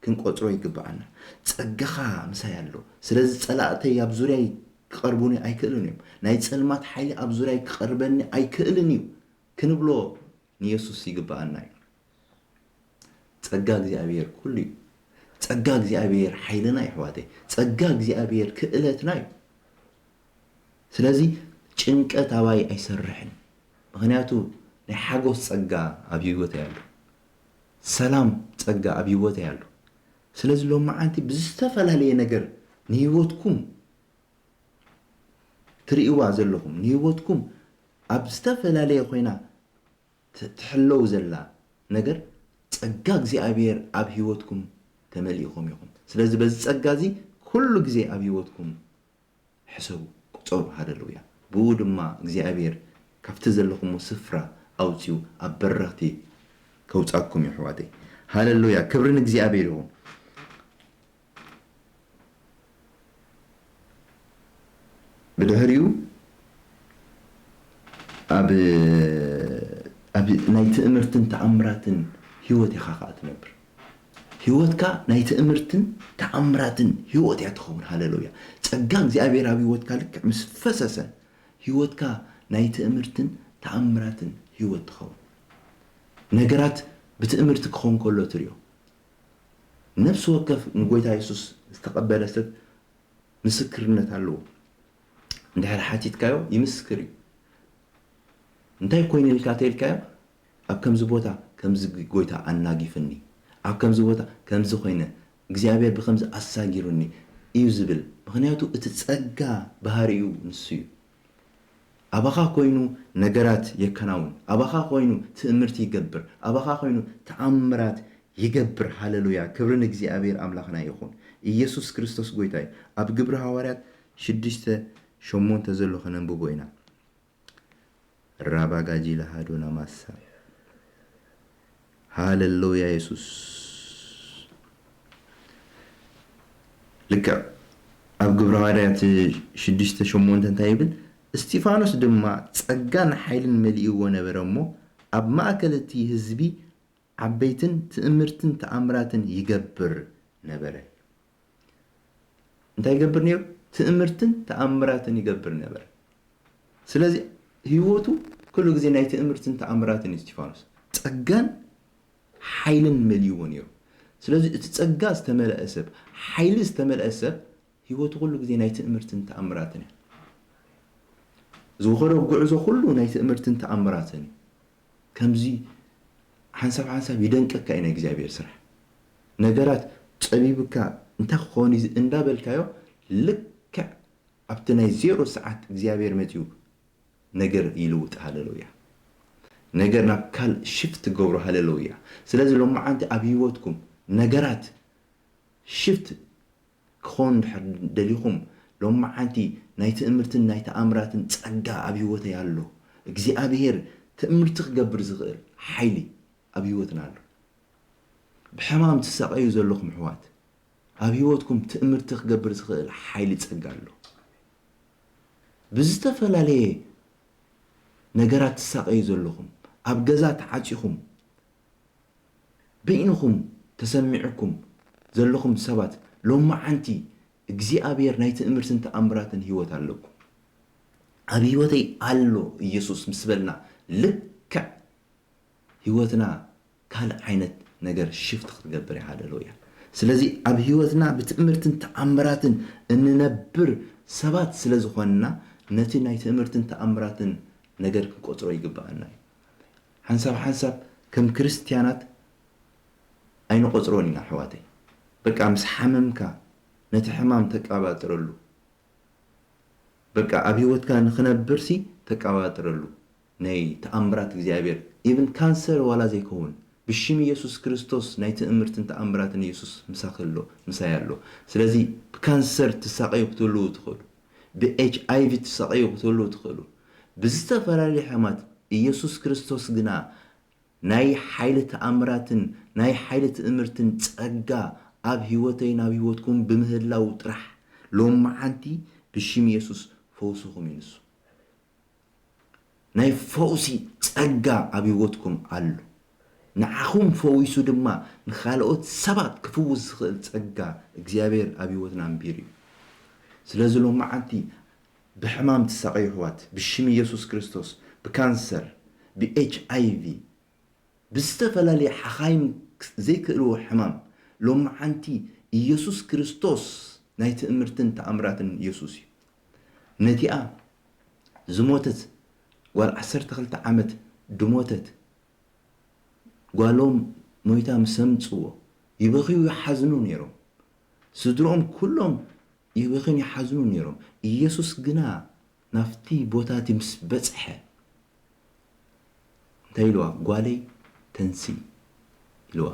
ክንቆጽሮ ይግብኣና። ጸጋኻ ምሳይ ኣሎ። ስለዚ ጸላእተይ ኣብ ዙርያይ ክቐርቡኒ ኣይክእልን እዮም። ናይ ጸልማት ሓይሊ ኣብ ዙርያይ ክቐርበኒ ኣይክእልን እዩ ክንብሎ ንየሱስ ይግብኣና እዩ። ጸጋ እግዚኣብሔር ኩሉ እዩ። ጸጋ እግዚኣብሔር ሓይልና እዩ፣ ኣሕዋተይ። ጸጋ እግዚኣብሔር ክእለትና እዩ። ስለዚ ጭንቀት ኣባይ ኣይሰርሕን። ምኽንያቱ ናይ ሓጎስ ጸጋ ኣብ ህይወተይ ኣሎ። ሰላም ጸጋ ኣብ ህይወተይ ኣሎ። ስለዚ ሎማዓንቲ ብዝተፈላለየ ነገር ንህይወትኩም ትርእይዋ ዘለኹም፣ ንህይወትኩም ኣብ ዝተፈላለየ ኮይና ት-፣ ትሕለው ዘላ ነገር፣ ጸጋ እግዚኣብሔር ኣብ ህይወትኩም ተመሊእኹም ኢኹም። ስለዚ በዚ ጸጋ እዚ ኩሉ ግዜ ኣብ ህይወትኩም ሕሰቡ፣ ቁጸሩ። ሃለሉያ። ብኡ ድማ እግዚኣብሔር ካብቲ ዘለኹሞ ስፍራ ኣውጺኡ ኣብ በረኽቲ ከውጻኩም እዩ፣ ኣሕዋተይ። ሃለሉያ። ክብሪ ንእግዚኣብሔር ይኹን። ብድሕሪኡ ኣብ፣ ኣብ ናይ ትእምርትን ተኣምራትን ህይወት ኢኻ ኸኣ ትነብር። ህይወትካ ናይ ትእምርትን ተኣምራትን ህይወት እያ ትኸውን። ሃለሉያ። ጸጋ እግዚኣብሔር ኣብ ህይወትካ ልክዕ ምስ ፈሰሰ፣ ህይወትካ ናይ ትእምርትን ተኣምራትን ህይወት ትኸውን። ነገራት ብትእምርቲ ክኸውን ከሎ ትርእዮ። ነፍሲ ወከፍ ንጎይታ የሱስ ዝተቐበለ ሰብ ምስክርነት ኣለዎ። እንድሕር ሓቲትካዮ ይምስክር እዩ። እንታይ ኮይነ ኢልካ ተኢልካዮ፣ ኣብ ከምዚ ቦታ ከምዚ ጎይታ ኣናጊፍኒ፣ ኣብ ከምዚ ቦታ ከምዚ ኮይነ፣ እግዚኣብሔር ብከምዚ ኣሳጊሩኒ እዩ ዝብል። ምኽንያቱ እቲ ጸጋ ባህሪኡ ንሱ እዩ። ኣባኻ ኮይኑ ነገራት የከናውን፣ ኣባኻ ኮይኑ ትእምርቲ ይገብር፣ ኣባኻ ኮይኑ ተኣምራት ይገብር። ሃለሉያ! ክብሪ ንእግዚኣብሔር ኣምላኽና ይኹን። ኢየሱስ ክርስቶስ ጎይታ እዩ። ኣብ ግብሪ ሃዋርያት ሽዱሽተ ሸሞንተ ዘሎ ከነንብቦ ኢና። ራባጋጂ ለሃዶና ማሳ። ሃለሉያ የሱስ። ልክዕ ኣብ ግብሪ ሃዋርያት ሽዱሽተ ሸሞንተ እንታይ ይብል? እስጢፋኖስ ድማ ጸጋን ሓይልን መሊእዎ ነበረ እሞ፣ ኣብ ማእከል እቲ ህዝቢ ዓበይትን ትእምርትን ተኣምራትን ይገብር ነበረ። እንታይ ይገብር ነይሩ? ትእምርትን ተኣምራትን ይገብር ነበረ። ስለዚ ህይወቱ ኩሉ ግዜ ናይ ትእምርትን ተኣምራትን እዩ እስጢፋኖስ። ጸጋን ሓይልን መሊእዎ ነይሩ። ስለዚ እቲ ጸጋ ዝተመልአ ሰብ፣ ሓይሊ ዝተመልአ ሰብ፣ ህይወቱ ኩሉ ግዜ ናይ ትእምርትን ተኣምራትን እያ። ዝኸዶ ጉዕዞ ኩሉ ናይ ትእምርትን ተኣምራትን እዩ። ከምዚ ሓንሳብ ሓንሳብ ይደንቀካ እዩ ናይ እግዚኣብሔር ስራሕ። ነገራት ጸቢብካ እንታይ ክኸውን እዩ እንዳበልካዮ፣ ልክዕ ኣብቲ ናይ ዜሮ ሰዓት እግዚኣብሔር መጺኡ ነገር ይልውጥ። ሃለሉያ። ነገር ናብ ካልእ ሽፍት ትገብሮ። ሃለሉያ። ስለዚ ሎማዓንቲ ኣብ ህይወትኩም ነገራት ሽፍት ክኾን እንድሕር ደሊኹም፣ ሎማዓንቲ ናይ ትእምርትን ናይ ተኣምራትን ጸጋ ኣብ ህይወተይ ኣሎ። እግዚኣብሔር ትእምርቲ ክገብር ዝኽእል ሓይሊ ኣብ ህይወትና ኣሎ። ብሕማም ትሳቐዩ ዘለኹም ኣሕዋት፣ ኣብ ህይወትኩም ትእምርቲ ክገብር ዝኽእል ሓይሊ ጸጋ ኣሎ። ብዝተፈላለየ ነገራት ትሳቐዩ ዘለኹም፣ ኣብ ገዛ ተዓጺኹም፣ በይንኹም ተሰሚዕኩም ዘለኹም ሰባት፣ ሎማዓንቲ እግዚኣብሔር ናይ ትእምርትን ተኣምራትን ህይወት ኣለኩም። ኣብ ህይወተይ ኣሎ ኢየሱስ ምስ በልና፣ ልክዕ ህይወትና ካልእ ዓይነት ነገር ሽፍት ክትገብር እያ። ሃለሉያ። ስለዚ ኣብ ህይወትና ብትእምርትን ተኣምራትን እንነብር ሰባት ስለ ዝኾንና፣ ነቲ ናይ ትእምርትን ተኣምራትን ነገር ክንቆጽሮ ይግብኣና እዩ። ሓንሳብ ሓንሳብ ከም ክርስትያናት ኣይንቆጽሮን ኢና ኣሕዋተይ። በቃ ምስ ሓመምካ ነቲ ሕማም ተቃባጥረሉ። በቃ ኣብ ህይወትካ ንኽነብርሲ ተቃባጥረሉ። ናይ ተኣምራት እግዚኣብሔር፣ ኢብን ካንሰር ዋላ ዘይከውን፣ ብሽም ኢየሱስ ክርስቶስ ናይ ትእምርትን ተኣምራትን ኢየሱስ ምሳኺ ኣሎ፣ ምሳይ ኣሎ። ስለዚ ብካንሰር ትሳቐዩ ክትህልዉ ትኽእሉ፣ ብኤች ኣይ ቪ ትሳቐዩ ክትህልዉ ትኽእሉ፣ ብዝተፈላለዩ ሕማማት። ኢየሱስ ክርስቶስ ግና ናይ ሓይሊ ተኣምራትን ናይ ሓይሊ ትእምርትን ጸጋ ኣብ ህይወተይን ኣብ ህይወትኩም ብምህላው ጥራሕ፣ ሎመዓንቲ ብሽም ኢየሱስ ፈውስኹም እዩ ንሱ። ናይ ፈውሲ ጸጋ ኣብ ህይወትኩም ኣሎ። ንዓኹም ፈዊሱ ድማ ንኻልኦት ሰባት ክፍውስ ዝኽእል ጸጋ እግዚኣብሔር ኣብ ህይወትና ኣንቢሩ እዩ። ስለዚ ሎመዓንቲ ብሕማም ትሳቐዩ ኣሕዋት፣ ብሽም ኢየሱስ ክርስቶስ፣ ብካንሰር፣ ብኤች ኣይ ቪ፣ ብዝተፈላለየ ሓኻይም ዘይክእልዎ ሕማም፣ ሎመዓንቲ ኢየሱስ ክርስቶስ ናይ ትእምርትን ተኣምራትን ኢየሱስ እዩ። ነቲኣ ዝሞተት ጓል ዓሰርተ ክልተ ዓመት ድሞተት ጓሎም ሞይታ ምስ ኣምጽዎ ይበኽዩ ይሓዝኑ ነይሮም። ስድርኦም ኩሎም ይበኽዩን ይሓዝኑን ነይሮም። ኢየሱስ ግና ናብቲ ቦታ እቲ ምስ በጽሐ እንታይ ኢልዋ? "ጓለይ ተንሲ" ኢልዋ።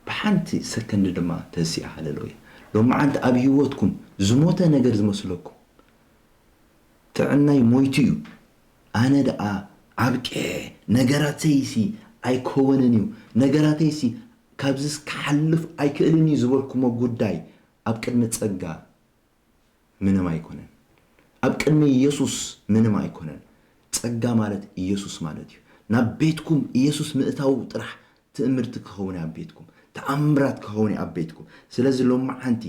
ብሓንቲ ሰከንድ ድማ ተንሲኣ። ሃሌሉያ። ሎመዓንቲ ኣብ ህይወትኩም ዝሞተ ነገር ዝመስለኩም፣ ጥዕናይ ሞይቱ እዩ፣ ኣነ ደኣ ኣብቂዐ፣ ነገራተይሲ ኣይከወንን እዩ፣ ነገራተይሲ ካብዚስ ክሓልፍ ኣይክእልን እዩ ዝበልኩሞ ጉዳይ ኣብ ቅድሚ ጸጋ ምንም ኣይኮነን። ኣብ ቅድሚ ኢየሱስ ምንም ኣይኮነን። ጸጋ ማለት ኢየሱስ ማለት እዩ። ናብ ቤትኩም ኢየሱስ ምእታው ጥራሕ ትእምርቲ ክኸውን እዩ ኣብ ቤትኩም። ተኣምራት ክኸውን እዩ ኣብ ቤትኩም። ስለዚ ሎመዓንቲ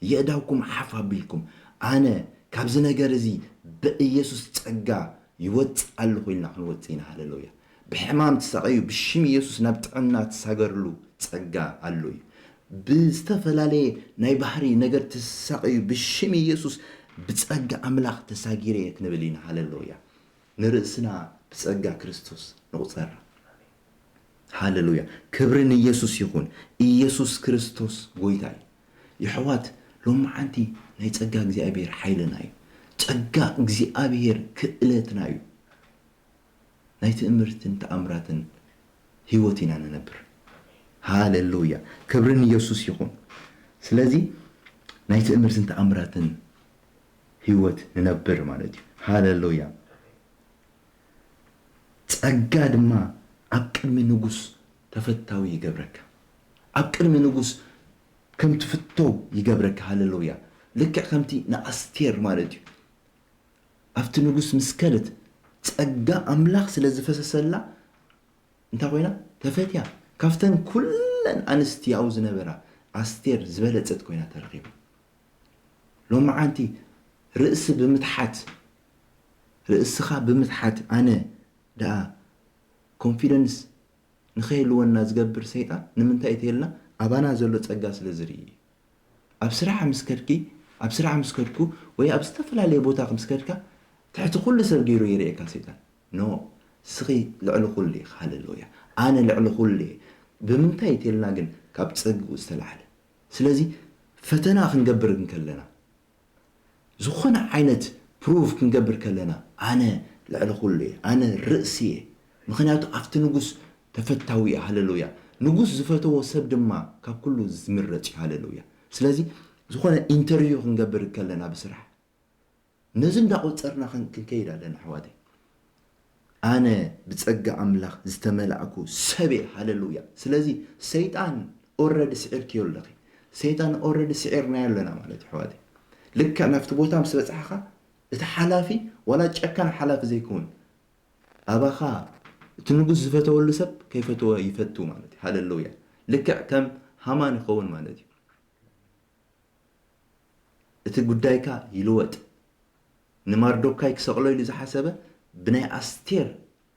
የእዳውኩም ሓፍ ኣቢልኩም፣ ኣነ ካብዚ ነገር እዚ ብኢየሱስ ጸጋ ይወጽእ ኣለኹ ኢልና ክንወጽእ ኢና። ሃሌሉያ። ብሕማም ትሳቐዩ፣ ብሽም ኢየሱስ ናብ ጥዕና ትሳገርሉ ጸጋ ኣሎ እዩ። ብዝተፈላለየ ናይ ባህሪ ነገር ትሳቐዩ፣ ብሽም ኢየሱስ ብጸጋ ኣምላኽ ተሳጊረ እየ ክንብል ኢና። ሃሌሉያ። ንርእስና ብጸጋ ክርስቶስ ንቑጸራ። ሃሌሉያ። ክብሪ ንኢየሱስ ይኹን። ኢየሱስ ክርስቶስ ጎይታ እዩ። የሕዋት፣ ሎመዓንቲ ናይ ጸጋ እግዚኣብሔር ሓይልና እዩ። ጸጋ እግዚኣብሔር ክእለትና እዩ። ናይ ትእምርትን ተኣምራትን ህይወት ኢና ንነብር። ሃሌሉያ። ክብሪ ንኢየሱስ ይኹን። ስለዚ ናይ ትእምርትን ተኣምራትን ህይወት ንነብር ማለት እዩ። ሃሌሉያ። ጸጋ ድማ ኣብ ቅድሚ ንጉስ ተፈታዊ ይገብረካ። ኣብ ቅድሚ ንጉስ ከም ትፍተው ይገብረካ። ሃሌሉያ። ልክዕ ከምቲ ንኣስቴር ማለት እዩ። ኣብቲ ንጉስ ምስ ከደት ጸጋ ኣምላኽ ስለ ዝፈሰሰላ እንታይ ኮይና? ተፈትያ። ካብተን ኩለን ኣንስቲ ኣብኡ ዝነበራ ኣስቴር ዝበለጸት ኮይና ተረኺባ። ሎመዓንቲ ርእሲ ብምትሓት፣ ርእስኻ ብምትሓት ኣነ ደኣ ኮንፊደንስ ንኸይህልወና ዝገብር ሰይጣን ንምንታይ እዩ ተይልና? ኣባና ዘሎ ጸጋ ስለ ዝርኢ እዩ። ኣብ ስራሕ ምስ ከድኪ፣ ኣብ ስራሕ ምስ ከድኩ ወይ ኣብ ዝተፈላለየ ቦታ ምስ ከድካ ትሕቲ ኩሉ ሰብ ገይሩ ይርእየካ ሰይጣን። ኖ፣ እስኺ ልዕሊ ኩሉ ኢኻ። ሃሌሉያ። ኣነ ልዕሊ ኩሉ እየ። ብምንታይ እዩ ተይልና ግን? ካብ ጸግኡ ዝተላዕለ። ስለዚ ፈተና ክንገብር እንከለና፣ ዝኾነ ዓይነት ፕሩቭ ክንገብር ከለና፣ ኣነ ልዕሊ ኩሉ እየ፣ ኣነ ርእሲ እየ። ምኽንያቱ ኣብቲ ንጉስ ተፈታዊ እየ። ሃሌሉያ። ንጉስ ዝፈተዎ ሰብ ድማ ካብ ኩሉ ዝምረጽ እዩ። ሃሌሉያ። ስለዚ ዝኾነ ኢንተርቪው ክንገብር ከለና ብስራሕ፣ ነዚ እንዳቆጸርና ክን-፣ ክንከይድ ኣለና ኣሕዋተይ። ኣነ ብጸጋ ኣምላኽ ዝተመላእኩ ሰብ እየ። ሃሌሉያ። ስለዚ ሰይጣን ኦረዲ ስዒርክዮ ኣለኺ። ሰይጣን ኦረዲ ስዒርናዮ ኣለና ማለት እዩ ኣሕዋተይ። ልክዕ ናብቲ ቦታ ምስ በጻሕኻ እቲ ሓላፊ ዋላ ጨካን ሓላፊ ዘይከውን ኣባኻ እቲ ንጉስ ዝፈተወሉ ሰብ ከይፈተወ ይፈቱ ማለት እዩ። ሃሌሉያ። ልክዕ ከም ሃማን ይኸውን ማለት እዩ። እቲ ጉዳይካ ይልወጥ። ንማርዶካይ ክሰቕሎ ኢሉ ዝሓሰበ ብናይ ኣስቴር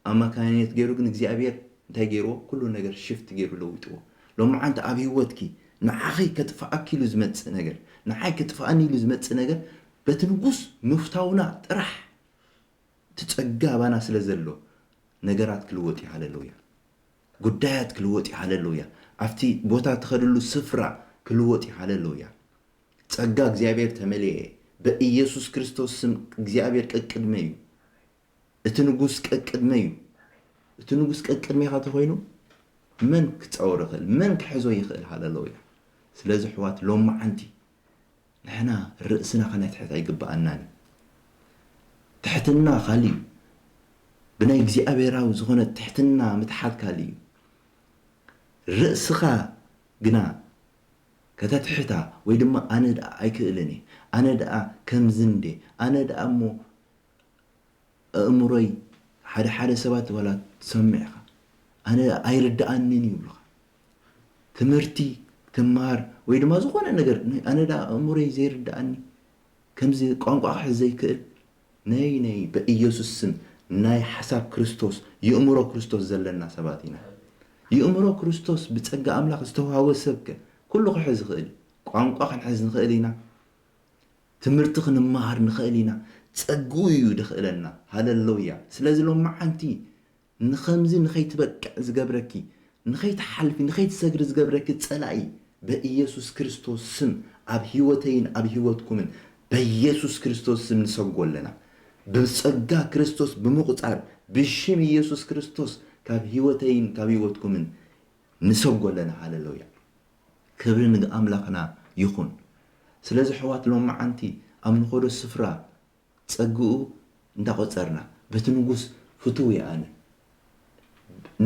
ኣማካይነት ገይሩ ግን እግዚኣብሔር እንታይ ገይርዎ? ኩሉ ነገር ሽፍት ገይሩ ለዊጥዎ። ሎመዓንቲ ኣብ ህይወትኪ ንዓኺ ከጥፍኣኪ ኢሉ ዝመጽእ ነገር፣ ንዓይ ከጥፍኣኒ ኢሉ ዝመጽእ ነገር በቲ ንጉስ ምፍታውና ጥራሕ፣ እቲ ጸጋ ኣባና ስለ ዘሎ ነገራት ክልወጥ እዩ። ሃለሉያ። ጉዳያት ክልወጥ እዩ። ሃለሉያ። ኣብቲ ቦታ ትኸድሉ ስፍራ ክልወጥ እዩ። ሃለሉያ። ጸጋ እግዚኣብሔር ተመልኤ፣ በኢየሱስ ክርስቶስ ስም እግዚኣብሔር ቀቅድመ እዩ። እቲ ንጉስ ቀቅድመ እዩ። እቲ ንጉስ ቀቅድሜኻ ተኾይኑ መን ክጻወሮ ይኽእል? መን ክሕዞ ይኽእል? ሃለሉያ። ስለዚ ኣሕዋት፣ ሎማዓንቲ ንሕና ርእስና ከነትሕት ኣይግብኣናን እዩ። ትሕትና ካልእ እዩ። ብናይ እግዚኣብሔራዊ ዝኾነ ትሕትና ምትሓት ካልእ እዩ። ርእስኻ ግና ከተትሕታ፣ ወይ ድማ ኣነ ደኣ ኣይክእልን እየ፣ ኣነ ደኣ ከምዚ እንዴ፣ ኣነ ደኣ እሞ ኣእምሮይ፣ ሓደ ሓደ ሰባት ዋላ ትሰምዕ ኢኻ፣ ኣነ ኣይርድኣንን እዩ ይብሉኻ። ትምህርቲ ትምሃር ወይ ድማ ዝኾነ ነገር፣ ኣነ ደኣ ኣእምሮይ ዘይርድኣኒ፣ ከምዚ ቋንቋ ክሕዝ ዘይክእል፣ ነይ ነይ፣ በኢየሱስ ስም ናይ ሓሳብ ክርስቶስ፣ የእምሮ ክርስቶስ ዘለና ሰባት ኢና። የእምሮ ክርስቶስ ብጸጋ ኣምላኽ ዝተዋህበ ሰብከ ኩሉ ክሕዝ ይኽእል እዩ። ቋንቋ ክንሕዝ ንኽእል ኢና። ትምህርቲ ክንመሃር ንኽእል ኢና። ጸግኡ እዩ ደኽእለና። ሃለሉያ። ስለዚ ሎማዓንቲ ንኸምዚ ንኸይትበቅዕ ዝገብረኪ፣ ንኸይትሓልፊ፣ ንኸይትሰግሪ ዝገብረኪ ጸላኢ በኢየሱስ ክርስቶስ ስም ኣብ ህይወተይን ኣብ ህይወትኩምን በኢየሱስ ክርስቶስ ስም ንሰጎ ኣለና። ብጸጋ ክርስቶስ ብምቑጻር ብሽም ኢየሱስ ክርስቶስ ካብ ህይወተይን ካብ ህይወትኩምን ንሰጎ ኣለና። ሃለሉያ። ክብሪ ንኣምላኽና ይኹን። ስለዚ ኣሕዋት ሎማዓንቲ ኣብ ንኸዶ ስፍራ ጸግኡ እንዳቖጸርና በቲ ንጉስ ፍትው እየ ኣነ።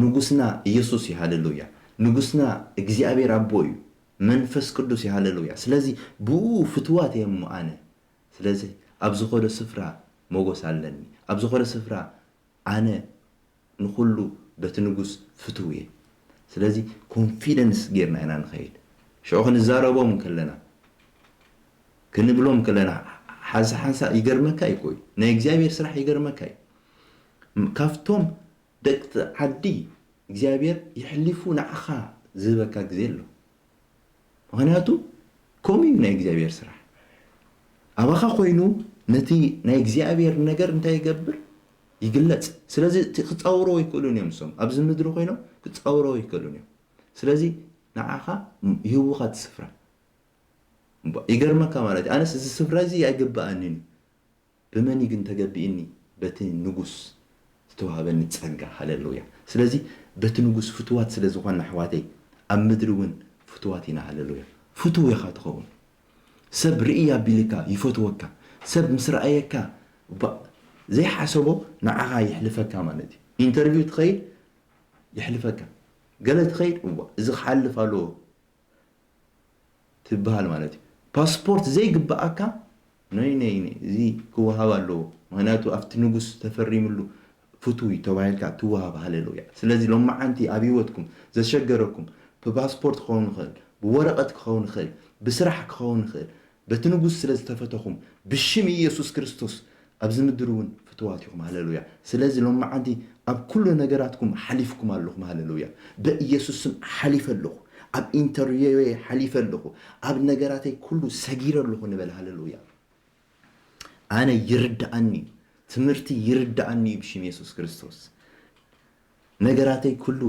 ንጉስና ኢየሱስ እዩ። ሃለሉያ። ንጉስና እግዚኣብሔር ኣቦ እዩ። መንፈስ ቅዱስ እዩ። ሃለሉያ። ስለዚ ብኡ ፍትዋት እየ እሞ ኣነ። ስለዚ ኣብ ዝኸዶ ስፍራ ሞጎስ ኣለኒ። ኣብ ዝኸዶ ስፍራ ኣነ ንኹሉ በቲ ንጉስ ፍትው እየ። ስለዚ ኮንፊደንስ ጌርና ኢና ንኸይድ። ሽዑ ክንዛረቦም ከለና፣ ክንብሎም ከለና፣ ሓንሳ ሓንሳ ይገርመካ እዩ እኮ እዩ። ናይ እግዚኣብሔር ስራሕ ይገርመካ እዩ። ም-፣ ካብቶም ደቂ ዓዲ እግዚኣብሔር የሕሊፉ ንዓኻ ዝህበካ ግዜ ኣሎ። ምኽንያቱ ከምኡ እዩ ናይ እግዚኣብሔር ስራሕ። ኣባኻ ኮይኑ ነቲ ናይ እግዚኣብሔር ነገር እንታይ ይገብር? ይግለጽ። ስለዚ እቲ ክጻወርዎ ይክእሉን እዮም። እሶም ኣብዚ ምድሪ ኮይኖም ክጻወርዎ ይክእሉን እዮም። ስለዚ ንዓኻ ይህቡኻ እቲ ስፍራ። እምባ-፣ ይገርመካ ማለት እዩ። ኣነስ እዚ ስፍራ እዚ ኣይግብኣንን እዩ። ብመን እዩ ግን ተገቢእኒ? በቲ ንጉስ ዝተዋህበኒ ጸጋ። ሃለሉያ። ስለዚ በቲ ንጉስ ፍትዋት ስለ ዝኾንና ኣሕዋተይ፣ ኣብ ምድሪ እውን ፍትዋት ኢና። ሃለሉያ። ፍቱው ኢኻ ትኸውን። ሰብ ርኢ ኣቢልካ ይፈትወካ። ሰብ ምስ ረኣየካ፣ ባ-፣ ዘይሓሰቦ ንዓኻ ይሕልፈካ ማለት እዩ። ኢንተርቪው ትኸይድ፣ ይሕልፈካ። ገለ ትኸይድ፣ እዋ፣ እዚ ክሓልፍ ኣለዎ ትበሃል ማለት እዩ። ፓስፖርት ዘይግብኣካ፣ ነይ፣ ነይ፣ ነይ፣ እዚ ክወሃብ ኣለዎ። ምኽንያቱ ኣብቲ ንጉስ ተፈሪምሉ ፍቱው እዩ ተባሂልካ ትወሃብ። ሃሌሉያ። ስለዚ ሎማዓንቲ ኣብ ህይወትኩም ዘሸገረኩም፣ ብፓስፖርት ክኸውን ይኽእል፣ ብወረቐት ክኸውን ይኽእል፣ ብስራሕ ክኸውን ይኽእል፣ በቲ ንጉስ ስለ ዝተፈተኹም፣ ብሽም ኢየሱስ ክርስቶስ ኣብዚ ምድሪ እውን ፍቱዋት ኢኹም። ሃሌሉያ። ስለዚ ሎማዓንቲ ኣብ ኩሉ ነገራትኩም ሓሊፍኩም ኣለኹም። ሃሌሉያ። በኢየሱስ ስም ሓሊፈ ኣለኹ። ኣብ ኢንተርቪወይ ሓሊፈ ኣለኹ። ኣብ ነገራተይ ኩሉ ሰጊረ ኣለኹ ንበል። ሃሌሉያ። ኣነ ይርድኣኒ እዩ። ትምህርቲ ይርድኣኒ እዩ ብሽም የሱስ ክርስቶስ። ነገራተይ ኩሉ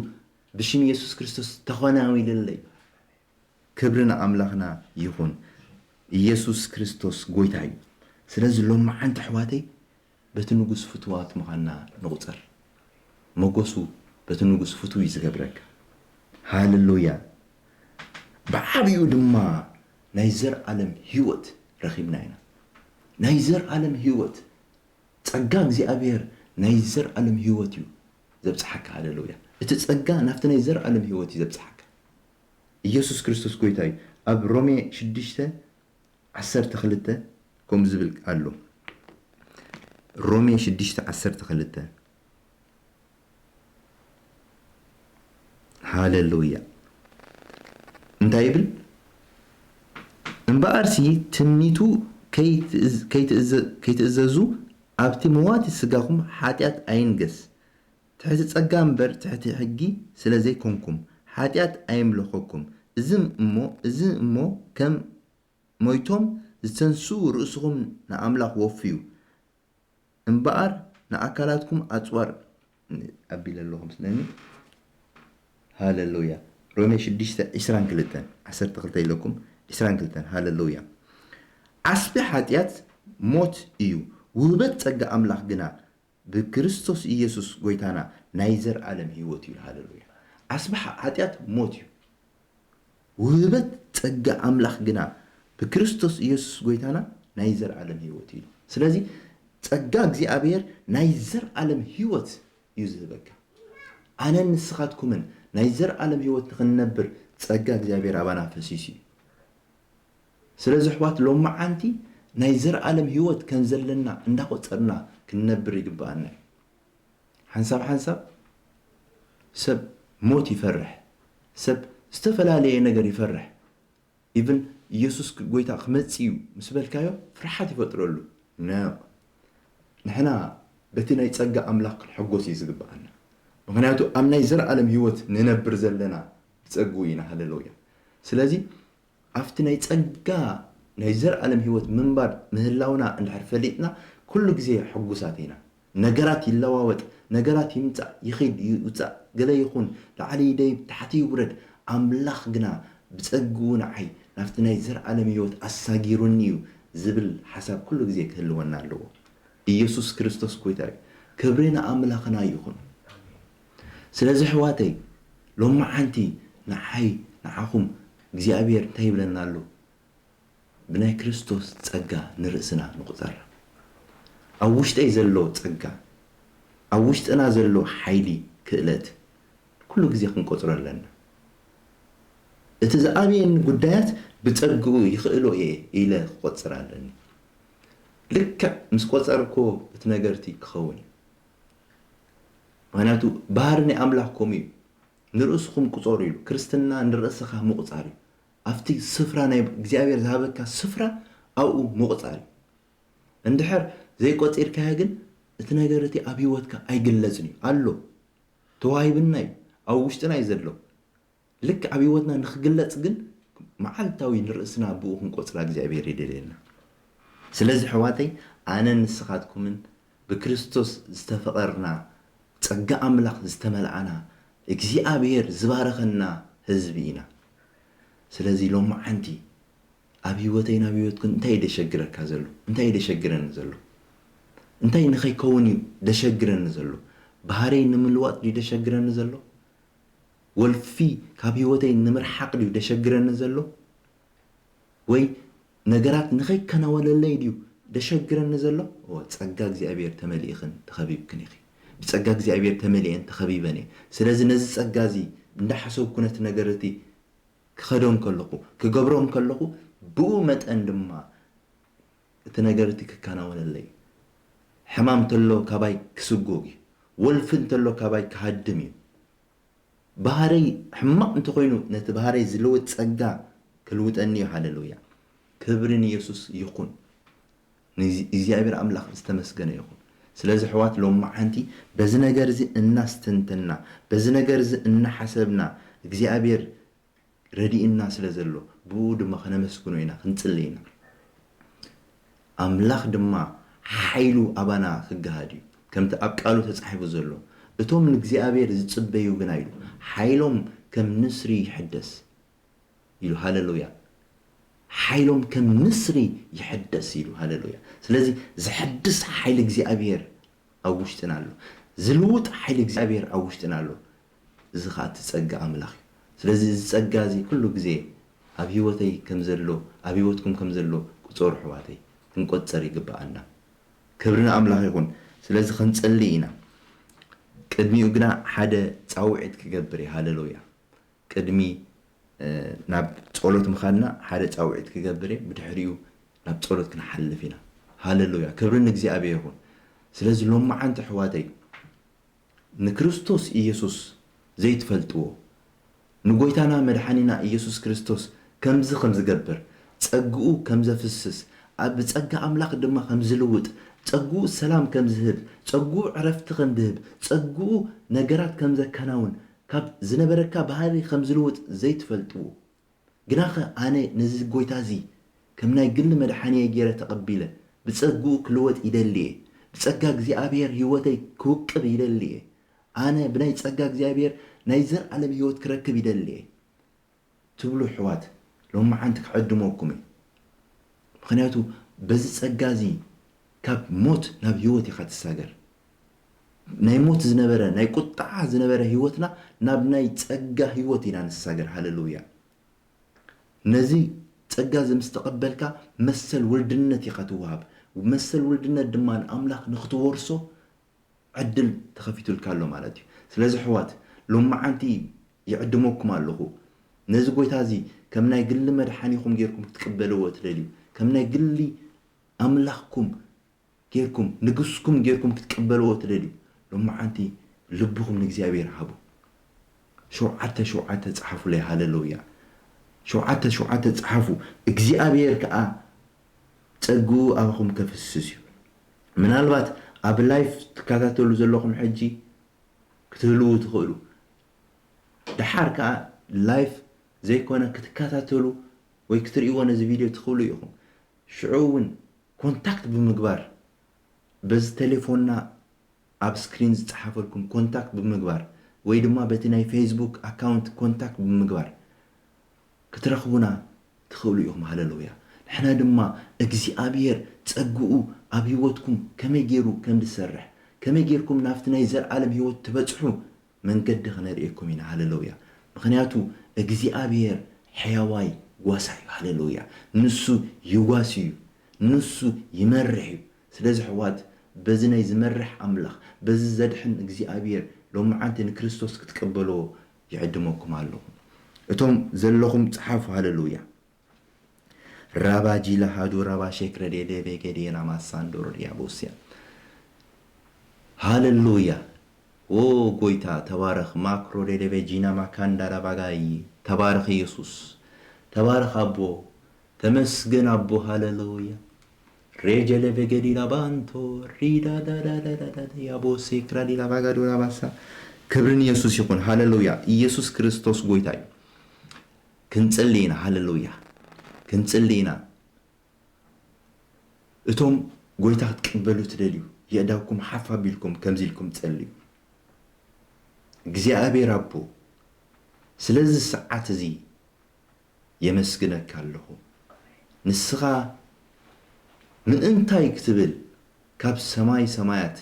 ብሽም የሱስ ክርስቶስ ተኸናዊንለይ። ክብሪ ንኣምላኽና ይኹን። ኢየሱስ ክርስቶስ ጎይታ እዩ። ስለዚ ሎማዓንቲ ኣሕዋተይ በቲ ንጉስ ፍትዋት ምዃንና ንቑጸር። መጎሱ በቲ ንጉስ ፍቱው እዩ ዝገብረካ። ሃሌሉያ። ብዓቢኡ ድማ ናይ ዘርኣለም ህይወት ረኺብና ኢና። ናይ ዘርኣለም ህይወት፣ ጸጋ እግዚኣብሔር ናይ ዘርኣለም ህይወት እዩ ዘብጽሓካ። ሃሌሉያ። እቲ ጸጋ ናብቲ ናይ ዘርኣለም ህይወት እዩ ዘብጽሓካ። ኢየሱስ ክርስቶስ ጎይታ እዩ። ኣብ ሮሜ ሽዱሽተ ዓሰርተ ክልተ ከምኡ ዝብል ኣሎ። ሮሜ ሽዱሽተ ዓሰርተ ክልተ። ሃሌሉያ። እንታይ ይብል? እምበኣርሲ ትምኒቱ ከይትእዝ-፣ ከይትእዘ-፣ ከይትእዘዙ ኣብቲ መዋቲ ስጋኹም ሓጢኣት ኣይንገስ። ትሕቲ ጸጋ እምበር ትሕቲ ሕጊ ስለ ዘይኮንኩም፣ ሓጢኣት ኣየምለኸኩም። እዚ እሞ እዚ እሞ ከም ሞይቶም ዝተንስኡ ርእስኹም ንኣምላኽ ወፍዩ እምበኣር ንኣካላትኩም ኣጽዋር ኣቢለ ኣለኹ መስለኒ። ሃሌሉያ። ሮሜ ሽዱሽተ ዕስራን ክልተን፣ ዓሰርተ ክልተ ኢለኩም ዕስራን ክልተን። ሃሌሉያ። ዓስቢ ሓጢኣት ሞት እዩ፣ ውህበት ጸጋ ኣምላኽ ግና ብክርስቶስ ኢየሱስ ጎይታና ናይ ዘርኣለም ህይወት እዩ። ሃሌሉያ። ዓስቢ ሓ- ሓጢኣት ሞት እዩ። ውህበት ጸጋ ኣምላኽ ግና ብክርስቶስ ኢየሱስ ጎይታና ናይ ዘርኣለም ህይወት እዩ። ስለዚ ጸጋ እግዚኣብሔር ናይ ዘርኣለም ህይወት እዩ ዝህበካ። ኣነን ንስኻትኩምን ናይ ዘርኣለም ህይወት ንኽንነብር ጸጋ እግዚኣብሔር ኣባና ፈሲሱ እዩ። ስለዚ ኣሕዋት ሎማዓንቲ ናይ ዘርኣለም ህይወት ከም ዘለና እንዳቆጸርና ክንነብር ይግብኣና እዩ። ሓንሳብ ሓንሳብ ሰብ ሞት ይፈርሕ፣ ሰብ ዝተፈላለየ ነገር ይፈርሕ። ኢቭን ኢየሱስ ጎይታ ክመጽእ እዩ ምስ በልካዮ ፍርሓት ይፈጥረሉ። ነ ንሕና በቲ ናይ ጸጋ ኣምላኽ ክንሕጎስ እዩ ዝግብኣና። ምኽንያቱ ኣብ ናይ ዘርኣለም ህይወት ንነብር ዘለና ብጸግኡ ኢና። ሃሌሉያ። ስለዚ ኣብቲ ናይ ጸጋ ናይ ዘርኣለም ህይወት ምንባር ምህላውና እንድሕር ፈሊጥና ኩሉ ግዜ ሕጉሳት ኢና። ነገራት ይለዋወጥ፣ ነገራት ይምጻእ፣ ይኺድ ይውጻእ፣ ገለ ይኹን፣ ላዕሊ ይደይብ፣ ታሕቲ ይውረድ፣ ኣምላኽ ግና ብጸግኡ ንዓይ ናብቲ ናይ ዘርኣለም ህይወት ኣሳጊሩኒ እዩ ዝብል ሓሳብ ኩሉ ግዜ ክህልወና ኣለዎ። ኢየሱስ ክርስቶስ ጎይታ እዩ። ክብሪ ንኣምላኽና ይኹን። ስለዚ ኣሕዋተይ ሎማዓንቲ ንዓይ ንዓኹም እግዚኣብሔር እንታይ ይብለና ኣሎ? ብናይ ክርስቶስ ጸጋ ንርእስና ንቑጸር። ኣብ ውሽጠይ ዘሎ ጸጋ፣ ኣብ ውሽጥና ዘሎ ሓይሊ፣ ክእለት ኩሉ ግዜ ክንቆጽሮ ኣለና። እቲ ዝኣብየኒ ጉዳያት ብጸግኡ ይኽእሎ እየ ኢለ ክቆጽር ኣለኒ። ልክዕ ምስ ቆጸርክዎ እቲ ነገር እቲ ክኸውን እዩ። ምኽንያቱ ባህሪ ናይ ኣምላኽ ከምኡ እዩ። ንርእስኹም ቁጸሩ ኢሉ። ክርስትና ንርእስኻ ምቑጻር እዩ። ኣብቲ ስፍራ ናይ እግዚኣብሔር ዝሃበካ ስፍራ ኣብኡ ምቑጻር እዩ። እንድሕር ዘይቆጺርካዮ ግን እቲ ነገር እቲ ኣብ ህይወትካ ኣይግለጽን እዩ። ኣሎ። ተዋሂብና እዩ። ኣብ ውሽጥና እዩ ዘሎ። ልክዕ ኣብ ህይወትና ንኽግለጽ ግን መዓልታዊ ንርእስና ብኡ ክንቆጽራ እግዚኣብሔር ይደልየና። ስለዚ ኣሕዋተይ ኣነን ንስኻትኩምን ብክርስቶስ ዝተፈቐርና ጸጋ ኣምላኽ ዝተመልኣና እግዚኣብሔር ዝባረኸና ህዝቢ ኢና። ስለዚ ሎማዓንቲ ኣብ ህይወተይ ናብ ህይወትኩን እንታይ እዩ ደሸግረካ ዘሎ? እንታይ እዩ ደሸግረኒ ዘሎ? እንታይ ንኸይከውን እዩ ደሸግረኒ ዘሎ? ባህረይ ንምልዋጥ ድዩ ደሸግረኒ ዘሎ? ወልፊ ካብ ህይወተይ ንምርሓቕ ድዩ ደሸግረኒ ዘሎ? ወይ ነገራት ንኸይከናወነለይ ድዩ ደሸግረኒ ዘሎ? እወ፣ ጸጋ እግዚኣብሔር ተመሊእኽን ተኸቢብክን ኢኺ። ብጸጋ እግዚኣብሔር ተመሊኤን ተኸቢበን እየ። ስለዚ ነዚ ጸጋ እዚ እንዳሓሰብኩ ነቲ ነገር እቲ ክኸዶ እንከለኹ፣ ክገብሮ እንከለኹ፣ ብኡ መጠን ድማ እቲ ነገር እቲ ክከናወነለይ እዩ። ሕማም እንተሎ ካባይ ክስጎግ እዩ። ወልፊ እንተሎ ካባይ ክሃድም እዩ። ባህረይ ሕማቕ እንተኾይኑ ነቲ ባህረይ ዝልውጥ ጸጋ ክልውጠኒ እዩ። ሃሌሉያ። ክብሪ ንየሱስ ይኹን። ንእግዚኣብሔር ኣምላኽ ዝተመስገነ ይኹን። ስለዚ ኣሕዋት ሎማዓንቲ በዚ ነገር እዚ እናስተንተና፣ በዚ ነገር እዚ እናሓሰብና እግዚኣብሔር ረዲእና ስለ ዘሎ ብኡ ድማ ከነመስግኖ ኢና፣ ክንጽሊ ኢና። ኣምላኽ ድማ ሓይሉ ኣባና ክገሃድ እዩ። ከምቲ ኣብ ቃሉ ተጻሒፉ ዘሎ፣ እቶም ንእግዚኣብሔር ዝጽበዩ ግና ኢሉ፣ ሓይሎም ከም ንስሪ ይሕደስ ኢሉ። ሃሌሉያ። ሓይሎም ከም ንስሪ ይሕደስ ኢሉ። ሃሌሉያ። ስለዚ ዝሕድስ ሓይሊ እግዚኣብሔር ኣብ ውሽጥና ኣሎ። ዝልውጥ ሓይሊ እግዚኣብሔር ኣብ ውሽጥና ኣሎ። እዚ ኸኣ እቲ ጸጋ ኣምላኽ እዩ። ስለዚ እዚ ጸጋ እዚ ኩሉ ግዜ ኣብ ህይወተይ ከም ዘሎ፣ ኣብ ህይወትኩም ከም ዘሎ ቁጸሩ ኣሕዋተይ። ክንቆጸር ይግብኣና። ክብሪ ንኣምላኽ ይኹን። ስለዚ ክንጽሊ ኢና። ቅድሚኡ ግና ሓደ ጻውዒት ክገብር እየ። ሃሌሉያ። ቅድሚ፣ እ፣ ናብ ጸሎት ምኻድና ሓደ ጻውዒት ክገብር እየ። ብድሕሪኡ ናብ ጸሎት ክንሓልፍ ኢና። ሃሌሉያ። ክብሪ ንእግዚኣብሔር ይኹን። ስለዚ ሎማዓንቲ ኣሕዋተይ ንክርስቶስ ኢየሱስ ዘይትፈልጥዎ፣ ንጎይታና መድሓኒና ኢየሱስ ክርስቶስ ከምዚ ከም ዝገብር፣ ጸግኡ ከም ዘፍስስ፣ ኣብ ጸጋ ኣምላኽ ድማ ከም ዝልውጥ፣ ጸግኡ ሰላም ከም ዝህብ፣ ጸግኡ ዕረፍቲ ከም ዝህብ፣ ጸግኡ ነገራት ከም ዘከናውን፣ ካብ ዝነበረካ ባህሪ ከም ዝልውጥ ዘይትፈልጥዎ፣ ግናኸ ኣነ ነዚ ጎይታ እዚ ከም ናይ ግሊ መድሓኒየ ገይረ ተቐቢለ፣ ብጸግኡ ክልወጥ ይደሊ እየ። ብጸጋ እግዚኣብሔር ህይወተይ ክውቅብ ይደሊ እየ። ኣነ ብናይ ጸጋ እግዚኣብሔር ናይ ዘርኣለም ህይወት ክረክብ ይደሊ እየ ትብሉ ኣሕዋት፣ ሎማዓንቲ ክዕድመኩም እየ። ምኽንያቱ በዚ ጸጋ እዚ ካብ ሞት ናብ ህይወት ኢኻ ትሳገር። ናይ ሞት ዝነበረ፣ ናይ ቁጥዓ ዝነበረ ህይወትና ናብ ናይ ጸጋ ህይወት ኢና ንሳገር። ሃሌሉያ። ነዚ ጸጋ እዚ ምስ ተቐበልካ መሰል ውልድነት ኢኻ ትወሃብ። መሰል ውልድነት ድማ ንኣምላኽ ንኽትወርሶ ዕድል ተኸፊቱልካ ኣሎ ማለት እዩ። ስለዚ ኣሕዋት፣ ሎማዓንቲ ይዕድመኩም ኣለኹ። ነዚ ጎይታ እዚ ከም ናይ ግሊ መድሓኒኹም ጌርኩም ክትቅበልዎ ትደልዩ፣ ከም ናይ ግሊ ኣምላኽኩም ጌርኩም፣ ንጉስኩም ጌርኩም ክትቅበልዎ ትደልዩ፣ ሎማዓንቲ ልብኹም ንእግዚኣብሔር ሃቡ። ሸውዓተ ሸውዓተ ጸሓፉለይ። ሃሌሉያ። ሸውዓተ ሸውዓተ ጸሓፉ። እግዚኣብሔር ከኣ ጸግኡ ኣባኹም ከፍስስ እዩ። ምናልባት ኣብ ላይፍ ትከታተሉ ዘለኹም ሕጂ ክትህልዉ ትኽእሉ። ደሓር ከኣ ላይፍ ዘይኮነ ክትከታተሉ ወይ ክትርእይዎ ነዚ ቪድዮ ትኽእሉ ኢኹም። ሽዑ እውን ኮንታክት ብምግባር፣ በዚ ቴሌፎንና ኣብ ስክሪን ዝጸሓፈልኩም ኮንታክት ብምግባር ወይ ድማ በቲ ናይ ፌስቡክ ኣካውንት ኮንታክት ብምግባር ክትረኽቡና ትኽእሉ ኢኹም። ሃሌሉያ። ንሕና ድማ እግዚኣብሔር ጸግኡ ኣብ ህይወትኩም ከመይ ገይሩ ከም ዝሰርሕ፣ ከመይ ጌርኩም ናብቲ ናይ ዘልዓለም ህይወት ትበጽሑ መንገዲ ክነርእየኩም ኢና። ሃሌሉያ። ምኽንያቱ እግዚኣብሔር ሕያዋይ ጓሳ እዩ። ሃሌሉያ። ንሱ ይጓስ እዩ፣ ንሱ ይመርሕ እዩ። ስለዚ ኣሕዋት፣ በዚ ናይ ዝመርሕ ኣምላኽ፣ በዚ ዘድሕን እግዚኣብሔር ሎማዓንቲ ንክርስቶስ ክትቀበልዎ ይዕድመኩም ኣለኹ። እቶም ዘለኹም ጽሓፉ። ሃሌሉያ። ራባጂ ለሃዱ ራባ ሼክረዴ ዴቤ ገዴና ማሳንዶሮ ዲያቦስያ። ሃሌሉያ። ኦ ጎይታ ተባረኽ። ማክሮ ዴዴቤ ጂና ማካንዳ ራባጋይ። ተባረኽ ኢየሱስ። ተባረኽ ኣቦ። ተመስገን ኣቦ። ሃሌሉያ። ሬጀለቤ ገዲላ ባንቶ ሪዳ ዳዳዳዳዳ ያቦ ሴክራ ዲላ ባጋዶ ላባሳ። ክብርን ኢየሱስ ይኹን። ሃሌሉያ። ኢየሱስ ክርስቶስ ጎይታ እዩ። ክንጽሊ ኢና። ሃሌሉያ። ክንጽሊ ኢና። እቶም ጎይታ ክትቅበሉ ትደልዩ፣ የእዳውኩም ሓፍ ኣቢልኩም ከምዚ ኢልኩም ጸልዩ። እግዚኣብሔር ኣቦ፣ ስለዚ ሰዓት እዚ የመስግነካ ኣለኹ። ንስኻ ምእንታይ ክትብል ካብ ሰማይ ሰማያት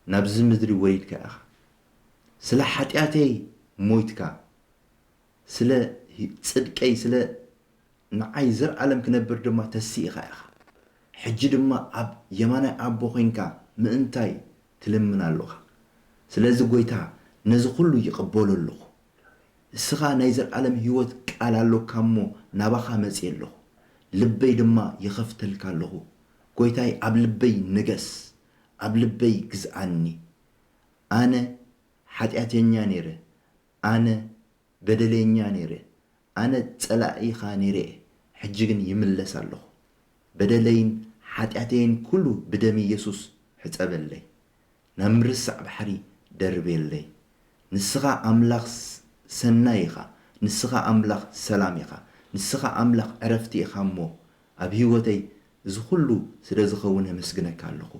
ናብዚ ምድሪ ወሪድካ ኢኻ። ስለ ሓጢኣተይ ሞይትካ፣ ስለ ሂ-፣ ጽድቀይ፣ ስለ ንዓይ ዘርኣለም ክነብር ድማ ተሲእኻ ኢኻ። ሕጂ ድማ ኣብ የማናይ ኣቦ ኾይንካ ምእንታይ ትልምን ኣለኻ። ስለዚ ጎይታ፣ ነዚ ኩሉ ይቕበሎ ኣለኹ። እስኻ ናይ ዘርኣለም ህይወት ቃል ኣሎካ እሞ ናባኻ መጽየ ኣለኹ። ልበይ ድማ ይኸፍተልካ ኣለኹ። ጎይታይ፣ ኣብ ልበይ ንገስ፣ ኣብ ልበይ ግዝኣኒ። ኣነ ሓጢኣተኛ ነይረ፣ ኣነ በደለኛ ነይረ፣ ኣነ ጸላኢኻ ነይረ እየ፣ ሕጂ ግን ይምለስ ኣለኹ። በደለይን ሓጢኣተይን ኩሉ ብደም ኢየሱስ ሕጸበለይ። ናብ ምርሳዕ ባሕሪ ደርብየለይ። ንስኻ ኣምላኽ ስ-፣ ሰናይ ኢኻ፣ ንስኻ ኣምላኽ ሰላም ኢኻ፣ ንስኻ ኣምላኽ ዕረፍቲ ኢኻ እሞ ኣብ ህይወተይ እዚ ኩሉ ስለ ዝኸውን የመስግነካ ኣለኹ።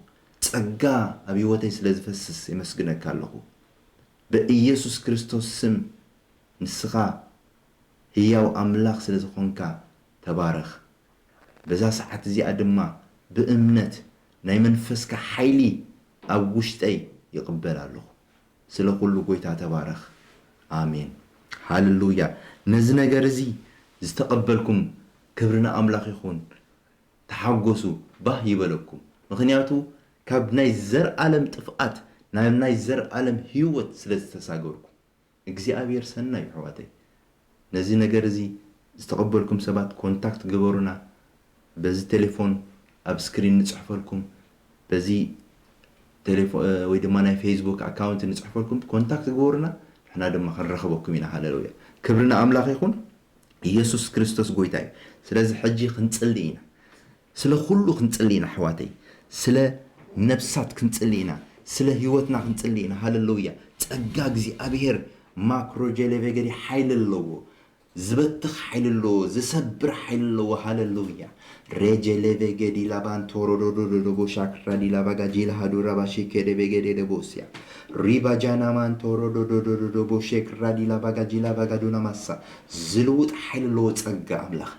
ጸጋ ኣብ ህይወተይ ስለ ዝፈስስ የመስግነካ ኣለኹ። ብኢየሱስ ክርስቶስ ስም ንስኻ ህያው ኣምላኽ ስለ ዝኾንካ ተባረኽ። በዛ ሰዓት እዚኣ ድማ ብእምነት ናይ መንፈስካ ሓይሊ ኣብ ውሽጠይ ይቕበል ኣለኹ። ስለ ኩሉ ጎይታ ተባረኽ። ኣሜን። ሃሌሉያ። ነዚ ነገር እዚ ዝተቐበልኩም ክብሪ ንኣምላኽ ይኹን። ተሓጎሱ፣ ባህ ይበለኩም። ምኽንያቱ ካብ ናይ ዘርኣለም ጥፍኣት ናብ ናይ ዘርኣለም ህይወት ስለ ዝተሳገርኩም። እግዚኣብሔር ሰናይ እዩ ኣሕዋተይ። ነዚ ነገር እዚ ዝተቐበልኩም ሰባት ኮንታክት ግበሩና። በዚ ቴሌፎን ኣብ ስክሪን ንጽሕፈልኩም፣ በዚ ቴሌፎ-፣ እ፣ ወይ ድማ ናይ ፌስቡክ ኣካውንት ንጽሕፈልኩም፣ ኮንታክት ግበሩና፣ ንሕና ድማ ክንረኸበኩም ኢና። ሃሌሉያ። ክብሪ ንኣምላኽ ይኹን። ኢየሱስ ክርስቶስ ጎይታ እዩ። ስለዚ ሕጂ ክንጽሊ ኢና። ስለ ኩሉ ክንጽሊ ኢና ኣሕዋተይ። ስለ ነብሳት ክንጽሊ ኢና። ስለ ህይወትና ክንጽሊ ኢና። ሃሌሉያ። ጸጋ እግዚኣብሔር ማክሮ ጀሌቬገዲ ሓይሊ ኣለዎ። ዝበትኽ ሓይሊ ኣለዎ፣ ዝሰብር ሓይሊ ኣለዎ። ሃለሉያ። ሬጀ ለበገዲ ላባን ቶሮዶዶዶዶቦ ሻክራ ዲላባጋ ጂላ ሃዱራ ባሺ ከደበገደ ደቦስያ ሪባጃናማን ቶሮዶዶዶዶቦ ሸክራ ዲላባጋ ጂላባጋ ዱና ማሳ ዝልውጥ ሓይሊ ኣለዎ ጸጋ ኣምላኽ።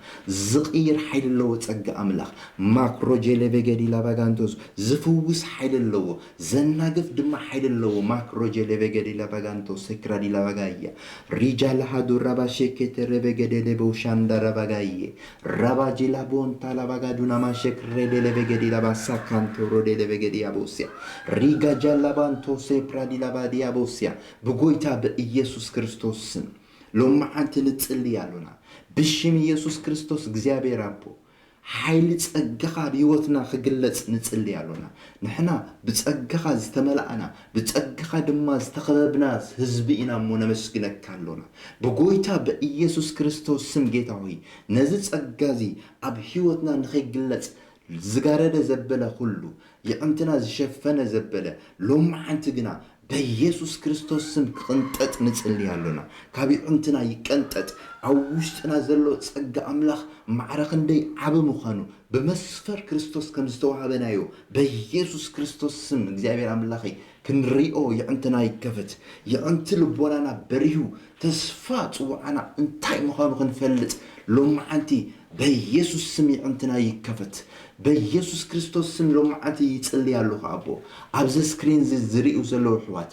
ዝቕይር ሓይሊ ኣለዎ ጸጋ ኣምላኽ። ማክሮ ጀለበገዲ ላባጋንቶስ ዝፍውስ ሓይሊ ኣለዎ። ዘናግፍ ድማ ሓይሊ ኣለዎ። ማክሮ ጀለበገዲ ላባጋንቶስ ሰክራ ዲላባጋ እያ። ሪጃ ለሃዱራ ባሸኬተ ረበገደ ለበው ሻንዳ ረባጋ እየ። ራባጂ ላቦንታ ላባጋ ዱና ማሸክ ሬደ ለበገዲ ላባሳ ካንቶ ሮደ ለበገዲ ያቦስያ። ሪጋ ጃላባንቶ ሴፕራ ዲላባ ዲያቦስያ። ብጎይታ ብኢየሱስ ክርስቶስ ስም ሎማዓንቲ ንጽሊ ኣሎና። ብሽም ኢየሱስ ክርስቶስ እግዚኣብሔር ኣቦ፣ ሓይሊ ጸጋኻ ኣብ ህይወትና ክግለጽ ንጽሊ ኣሎና። ንሕና ብጸጋኻ ዝተመላእና፣ ብጸጋኻ ድማ ዝተኸበብና ህዝቢ ኢና እሞ ነመስግነካ ኣሎና። ብጎይታ ብኢየሱስ ክርስቶስ ስም ጌታ ሆይ፣ ነዚ ጸጋ እዚ ኣብ ህይወትና ንኸይግለጽ ዝጋረደ ዘበለ ኩሉ፣ የዕንትና ዝሸፈነ ዘበለ፣ ሎማዓንቲ ግና በኢየሱስ ክርስቶስ ስም ክቕንጠጥ ንጽሊ ኣሎና። ካብ የዕንትና ይቀንጠጥ። ኣብ ውሽጥና ዘሎ ጸጋ ኣምላኽ ማዕረ ክንደይ ዓቢ ምዃኑ ብመስፈር ክርስቶስ ከም ዝተዋህበናዮ በኢየሱስ ክርስቶስ ስም እግዚኣብሔር ኣምላኸይ ክንሪኦ የዕንትና ይከፈት። የዕንቲ ልቦናና በሪሁ ተስፋ ጽውዓና እንታይ ምዃኑ ክንፈልጥ ሎማዓንቲ በኢየሱስ ስም የዕንትና ይከፈት። በኢየሱስ ክርስቶስ ስም ሎማዓንቲ ይጽሊ ኣለኹ ኣቦ። ኣብዚ ስክሪን እዚ ዝርእዩ ዘለዉ ኣሕዋት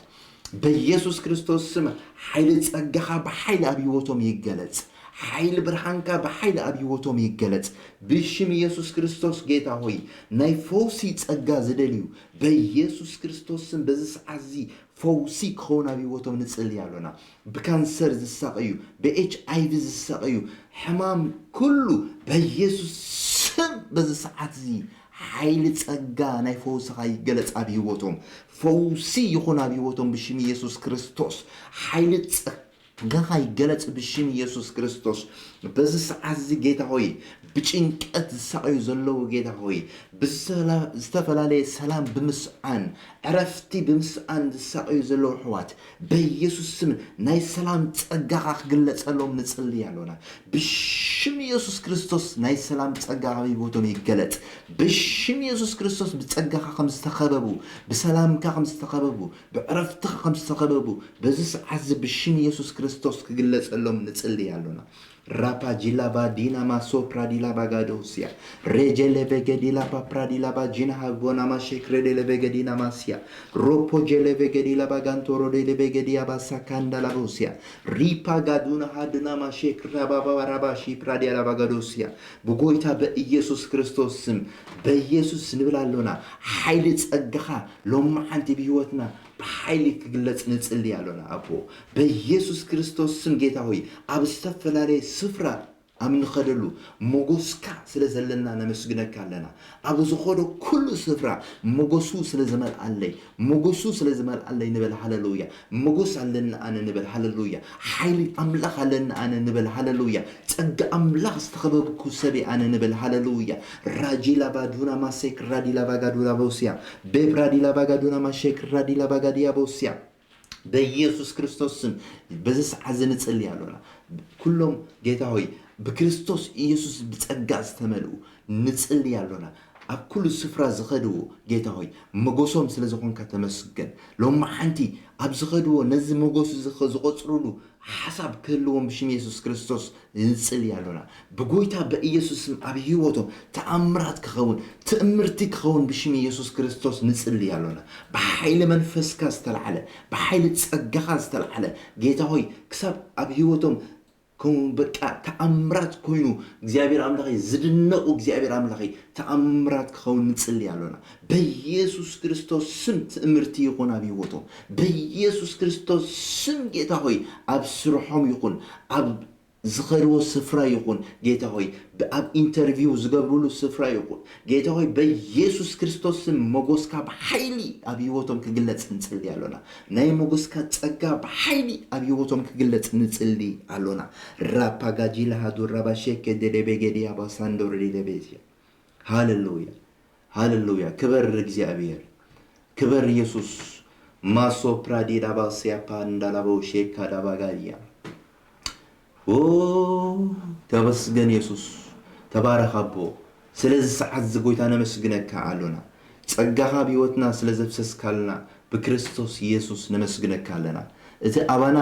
በኢየሱስ ክርስቶስ ስም ሓይሊ ጸጋኻ ብሓይሊ ኣብ ህይወቶም ይገለጽ። ሓይሊ ብርሃንካ ብሓይሊ ኣብ ህይወቶም ይገለጽ። ብሽም ኢየሱስ ክርስቶስ ጌታ ሆይ ናይ ፈውሲ ጸጋ ዝደልዩ በኢየሱስ ክርስቶስ ስም በዚ ሰዓት እዚ ፈውሲ ክኸውን ኣብ ህይወቶም ንጽሊ ኣሎና። ብካንሰር ዝሳቐዩ፣ ብኤች ኣይ ቪ ዝሳቐዩ፣ ሕማም ኩሉ በኢየሱስ ስም በዚ ሰዓት እዚ ሓይሊ ጸጋ ናይ ፈውስኻ ይገለጽ ኣብ ህይወቶም። ፈውሲ ይኹን ኣብ ህይወቶም ብሽም ኢየሱስ ክርስቶስ። ሓይሊ ጸጋኻ ይገለጽ ብሽም ኢየሱስ ክርስቶስ። በዚ ሰዓት እዚ ጌታ ሆይ ብጭንቀት ዝሳቐዩ ዘለዉ ጌታ ሆይ ብዝተፈላለየ ሰላም ብምስኣን ዕረፍቲ ብምስኣን ዝሳቐዩ ዘለዉ ኣሕዋት በኢየሱስ ስም ናይ ሰላም ጸጋኻ ክግለጸሎም ንጽሊ ኣሎና። ብሽም ኢየሱስ ክርስቶስ ናይ ሰላም ጸጋ ኣብ ህይወቶም ይገለጽ። ብሽም ኢየሱስ ክርስቶስ ብጸጋኻ ከም ዝተኸበቡ፣ ብሰላምካ ከም ዝተኸበቡ፣ ብዕረፍትኻ ከም ዝተኸበቡ በዚ ሰዓት እዚ ብሽም ኢየሱስ ክርስቶስ ክግለጸሎም ንጽሊ ኣሎና። ራፓ ጂላባ ዲናማ ሶፕራ ዲላባ ጋዶሲያ ሬጀ ለበገ ዲላፓ ፕራ ዲላባ ጂናሃ ጎናማ ሼክሬ ዴ ለበገ ዲናማሲያ ሮፖ ጀለበገ ዲላባ ጋንቶሮ ዴ ለበገ ዲያባ ሳካንዳ ላቦሲያ ሪፓ ጋዱና ሃድናማ ሼክራ ባባ ራባ ሺፕራ ዲያላባ ጋዶሲያ ብጎይታ በኢየሱስ ክርስቶስ ስም በኢየሱስ ንብል ኣሎና። ሓይሊ ጸጋኻ ሎማዓንቲ ብህይወትና ብሓይሊ ክግለጽ ንጽሊ ኣሎና ኣቦ። በኢየሱስ ክርስቶስ ስም ጌታ ሆይ ኣብ ዝተፈላለየ ስፍራ ኣብ ንኸደሉ ሞጎስካ ስለ ዘለና ነመስግነካ ኣለና። ኣብ ዝኸዶ ኩሉ ስፍራ ሞጎሱ ስለ ዝመልኣለይ ሞጎሱ ስለ ዝመልኣለይ ንበል ሃለሉያ። ሞጎስ ኣለኒ ኣነ ንበል ሃለሉያ። ሓይሊ ኣምላኽ ኣለኒ ኣነ ንበል ሃለሉያ። ጸጋ ኣምላኽ ዝተኸበብኩ ሰብየ ኣነ ንበል ሃለሉያ። ራጂላ ባዱና ማሴክ ራዲላ ባጋዱላ ቦስያ ቤብ ራዲላ ባጋዱና ማሼክ ራዲላ ባጋዲያ ቦስያ በኢየሱስ ክርስቶስ ስም በዚ ሰዓት እዚ ንጽሊ ኣሎና። ኩሎም ጌታ ሆይ ብክርስቶስ ኢየሱስ ብጸጋ ዝተመልኡ ንጽሊ ኣሎና። ኣብ ኩሉ ስፍራ ዝኸድዎ ጌታ ሆይ መጎሶም ስለ ዝኾንካ ተመስገን። ሎማዓንቲ ኣብ ዝኸድዎ ነዚ መጎስ እዚ ዝቖጽሩሉ ሓሳብ ክህልዎም ብሽም የሱስ ክርስቶስ ንጽሊ ኣሎና። ብጎይታ በኢየሱስ ስም ኣብ ህይወቶም ተኣምራት ክኸውን ትእምርቲ ክኸውን ብሽም የሱስ ክርስቶስ ንጽሊ ኣሎና። ብሓይሊ መንፈስካ ዝተላዕለ ብሓይሊ ጸጋኻ ዝተላዕለ ጌታ ሆይ ክሳብ ኣብ ህይወቶም ከም በቃ ተኣምራት ኮይኑ እግዚኣብሔር ኣምላኸይ ዝድነቑ እግዚኣብሔር ኣምላኸይ ተኣምራት ክኸውን ንጽሊ ኣሎና። በኢየሱስ ክርስቶስ ስም ትእምርቲ ይኹን ኣብ ህይወቶም። በኢየሱስ ክርስቶስ ስም ጌታ ሆይ ኣብ ስርሖም ይኹን ኣብ ዝኸድዎ ስፍራ ይኹን ጌታ ሆይ ኣብ ኢንተርቪው ዝገብርሉ ስፍራ ይኹን ጌታ ሆይ በኢየሱስ ክርስቶስ ስም መጎስካ ብሓይሊ ኣብ ህይወቶም ክግለጽ ንጽሊ ኣሎና። ናይ መጎስካ ጸጋ ብሓይሊ ኣብ ህይወቶም ክግለጽ ንጽሊ ኣሎና። ራፓጋጂ ለሃዱ ራባሼኬ ደደቤጌዲ ኣባሳንዶር ዲደቤዝያ ሃለሉያ። ሃለሉያ። ክበር እግዚኣብሔር። ክበር ኢየሱስ። ማሶ ፕራዲ ዳባ ሲያፓ እንዳላቦ ሼካ ዳባ ጋዲያ ኦ ተመስገን የሱስ፣ ተባረኽ ኣቦ። ስለዚ ሰዓት እዚ ጎይታ ነመስግነካ ኣሎና። ጸጋኻ ኣብ ህይወትና ስለ ዘፍሰስካልና ብክርስቶስ የሱስ ነመስግነካ ኣለና። እቲ ኣባና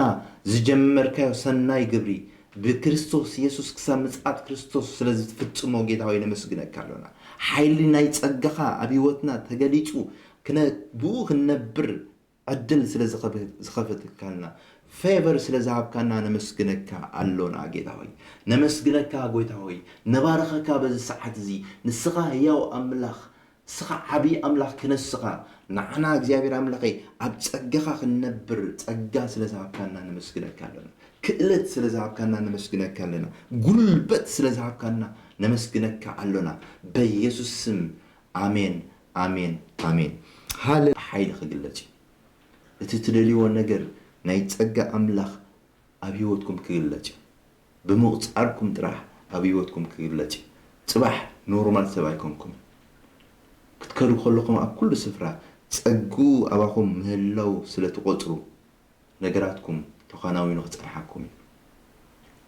ዝጀመርካዮ ሰናይ ግብሪ ብክርስቶስ የሱስ ክሳብ ምጽኣት ክርስቶስ ስለ ዝትፍጽሞ ጌታ ሆይ ነመስግነካ ኣሎና። ሓይሊ ናይ ጸጋኻ ኣብ ህይወትና ተገሊጹ ክነ-፣ ብኡ ክንነብር ዕድል ስለ ዝኸፈትካልና፣ ፌቨር ስለ ዝሃብካና ነመስግነካ ኣሎና ጌታ ሆይ። ነመስግነካ ጎይታ ሆይ። ነባርኸካ በዚ ሰዓት እዚ። ንስኻ ህያው ኣምላኽ፣ ንስኻ ዓብዪ ኣምላኽ ክነስኻ፣ ንዓና እግዚኣብሔር ኣምላኸይ ኣብ ጸጋኻ ክንነብር ጸጋ ስለ ዝሃብካና ነመስግነካ ኣሎና። ክእለት ስለ ዝሃብካና ነመስግነካ ኣለና። ጉልበት ስለ ዝሃብካና ነመስግነካ ኣሎና። በየሱስ ስም ኣሜን፣ ኣሜን፣ ኣሜን። ሃለ ሓይሊ ክግለጽ እዩ። እቲ ትደልይዎ ነገር ናይ ጸጋ ኣምላኽ ኣብ ህይወትኩም ክግለጽ እዩ። ብምቑጻርኩም ጥራሕ ኣብ ህይወትኩም ክግለጽ እዩ። ጽባሕ ኖርማል ሰብ ኣይኮንኩም። ክትከዱ ከለኹም ኣብ ኩሉ ስፍራ ጸግኡ ኣባኹም ምህላው ስለ ትቖጽሩ ነገራትኩም ተኻናዊኑ ክጸንሓኩም እዩ።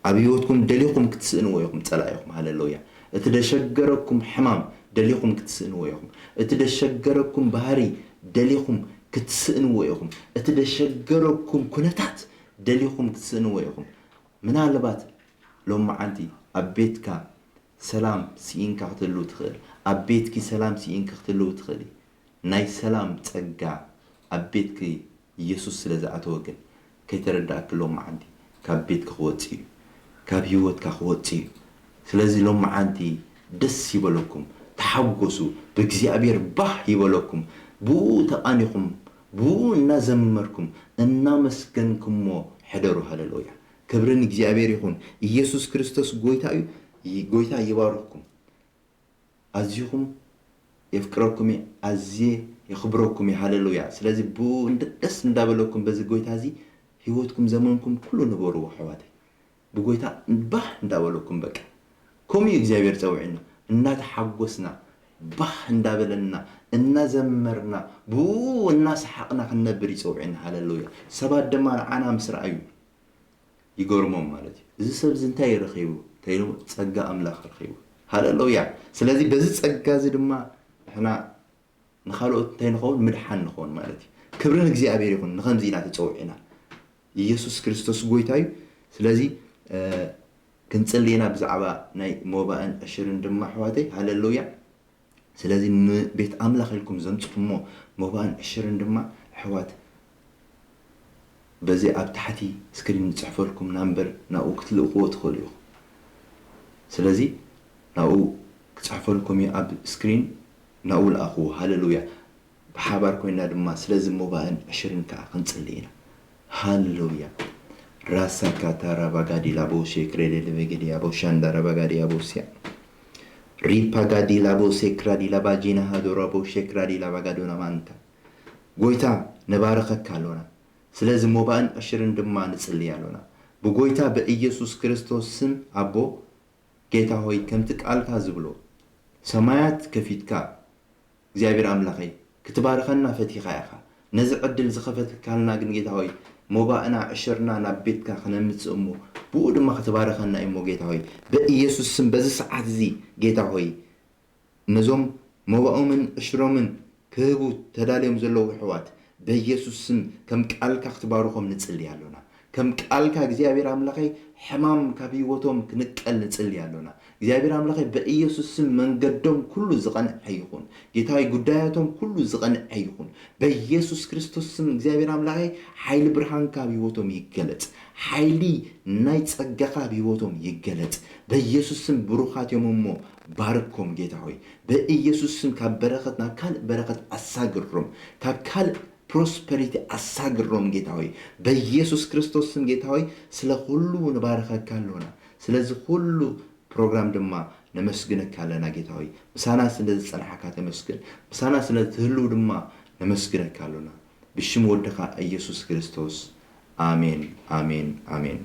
ኣብ ህይወትኩም ደሊኹም ክትስእንዎ ኢኹም ጸላኢኹም። ሃለሉያ። እቲ ደሸገረኩም ሕማም ደሊኹም ክትስእንዎ ኢኹም። እቲ ደሸገረኩም ባህሪ ደሊኹም ክትስእንዎ ኢኹም። እቲ ደሸገረኩም ኩነታት ደሊኹም ክትስእንዎ ኢኹም። ምናልባት ሎመዓንቲ ኣብ ቤትካ ሰላም ስኢንካ ክትህልው ትኽእል። ኣብ ቤትኪ ሰላም ስኢንካ ክትህልው ትኽእሊ። ናይ ሰላም ጸጋ ኣብ ቤትኪ ኢየሱስ ስለ ዝኣተወ ግን ከይተረዳእኪ ሎመዓንቲ ካብ ቤትኪ ክወጽእ እዩ። ካብ ህይወትካ ክወጽእ እዩ። ስለዚ ሎመዓንቲ ደስ ይበለኩም፣ ተሓጎሱ፣ ብእግዚኣብሔር ባህ ይበለኩም። ብኡ ተቓኒኹም፣ ብኡ እናዘመርኩም፣ እናመስገንኩሞ ሕደሩ። ሃለሉያ። ክብሪ ንእግዚኣብሔር ይኹን። ኢየሱስ ክርስቶስ ጎይታ እዩ። ይ-፣ ጎይታ ይባርኽኩም። ኣዚኹም የፍቅረኩም እየ፣ ኣዝየ የኽብረኩም እየ። ሃለሉያ። ስለዚ ብኡ እንደ-፣ ደስ እንዳበለኩም በዚ ጎይታ እዚ ህይወትኩም ዘመንኩም ኩሉ ንበርዎ ኣሕዋተይ። ብጎይታ ባህ እንዳበለኩም በቃ። ከምኡ እዩ እግዚኣብሔር ጸውዒና። እናተሓጎስና፣ ባህ እንዳበለና፣ እናዘመርና፣ ብኡ እናሰሓቕና ክንነብር ይጸውዒና። ሃለሉያ። ሰባት ድማ ንዓና ምስ ረኣዩ ይገርሞም ማለት እዩ። እዚ ሰብ እዚ እንታይ ረኺቡ? እንተኢሉ ጸጋ ኣምላኽ ረኺቡ። ሃለሉያ። ስለዚ በዚ ጸጋ እዚ ድማ ንሕና ንኻልኦት እንታይ ንኸውን? ምድሓን ንኸውን ማለት እዩ። ክብሪ ንእግዚኣብሔር ይኹን። ንኸምዚ ኢና ተጸውዒና። ኢየሱስ ክርስቶስ ጎይታ እዩ። ስለዚ፣ እ፣ ክንጽሊ ኢና ብዛዕባ ናይ ሞባእን ዕሽርን ድማ ኣሕዋተይ። ሃለሉያ። ስለዚ ንቤት ኣምላኽ ኢልኩም ዘምጽኹሞ ሞባእን ዕሽርን ድማ ኣሕዋት በዚ ኣብ ታሕቲ ስክሪን ንጽሕፈልኩም ናምበር ናብኡ ክትልእኽዎ ትኽእሉ ኢኹም። ስለዚ ናብኡ ክጽሕፈልኩም እዩ ኣብ ስክሪን፣ ናብኡ ልኣኽዎ። ሃለሉያ። ብሓባር ኮይና ድማ ስለዚ ሞባእን ዕሽርን ከኣ ክንጽሊ ኢና። ሃለሉያ። ራሳ ካታ ራባጋዲ ላቦ ሼክሬ ሌሌ ቬጌዲ ያቦ ሻንዳ ራባጋዲ ያቦ ሲያ። ሪፓ ጋዲ ላቦ ሴክራ ዲ ላባ ጂና ሃዶ ራቦ ሼክራ ዲ ላባ ጋዶና ማንታ። ጎይታ ነባረኸካ ኣሎና። ስለዚ ሞባእን ዕሽርን ድማ ንጽሊ ኣሎና። ብጎይታ ብኢየሱስ ክርስቶስ ስም ኣቦ፣ ጌታ ሆይ፣ ከምቲ ቃልካ ዝብሎ፣ ሰማያት ከፊትካ፣ እግዚኣብሔር ኣምላኸይ፣ ክትባርኸና ፈቲኻ ኢኻ። ነዚ ዕድል ዝኸፈትካልና ግን ጌታ ሆይ፣ ሞባእና ዕሽርና ናብ ቤትካ ክነምጽእ እሞ፣ ብኡ ድማ ክትባርኸና እዩ እሞ ጌታ ሆይ፣ በኢየሱስ ስም በዚ ሰዓት እዚ ጌታ ሆይ፣ ነዞም ሞባኦምን ዕሽሮምን ክህቡ ተዳልዮም ዘለዉ ኣሕዋት፣ በኢየሱስ ስም ከም ቃልካ ክትባርኾም ንጽሊ ኣሎና። ከም ቃልካ እግዚኣብሔር ኣምላኸይ፣ ሕማም ካብ ህይወቶም ክንቀል ንጽሊ ኣሎና። እግዚኣብሔር ኣምላኸይ፣ በኢየሱስ ስም መንገዶም ኩሉ ዝቐንዐ ይኹን። ጌታ ሆይ፣ ጉዳያቶም ኩሉ ዝቐንዐ ይኹን። በኢየሱስ ክርስቶስ ስም እግዚኣብሔር ኣምላኸይ፣ ሓይሊ ብርሃንካ ኣብ ህይወቶም ይገለጽ። ሓይሊ ናይ ጸጋኻ ኣብ ህይወቶም ይገለጽ። በኢየሱስ ስም ብሩኻት እዮም እሞ ባርኮም ጌታ ሆይ። በኢየሱስ ስም ካብ በረኸት ናብ ካልእ በረኸት ኣሳግሮም። ካብ ካልእ ፕሮስፐሪቲ ኣሳግሮም ጌታ ሆይ። በኢየሱስ ክርስቶስ ስም ጌታ ሆይ፣ ስለ ኩሉ ንባርኸካ ኣሎና። ስለዚ ኩሉ ፕሮግራም ድማ ነመስግነካ ኣለና ጌታ ሆይ። ምሳና ስለ ዝጸንሓካ ተመስገን። ምሳና ስለ ትህልው ድማ ነመስግነካ ኣሎና። ብሽም ወድኻ ኢየሱስ ክርስቶስ። ኣሜን፣ ኣሜን፣ ኣሜን።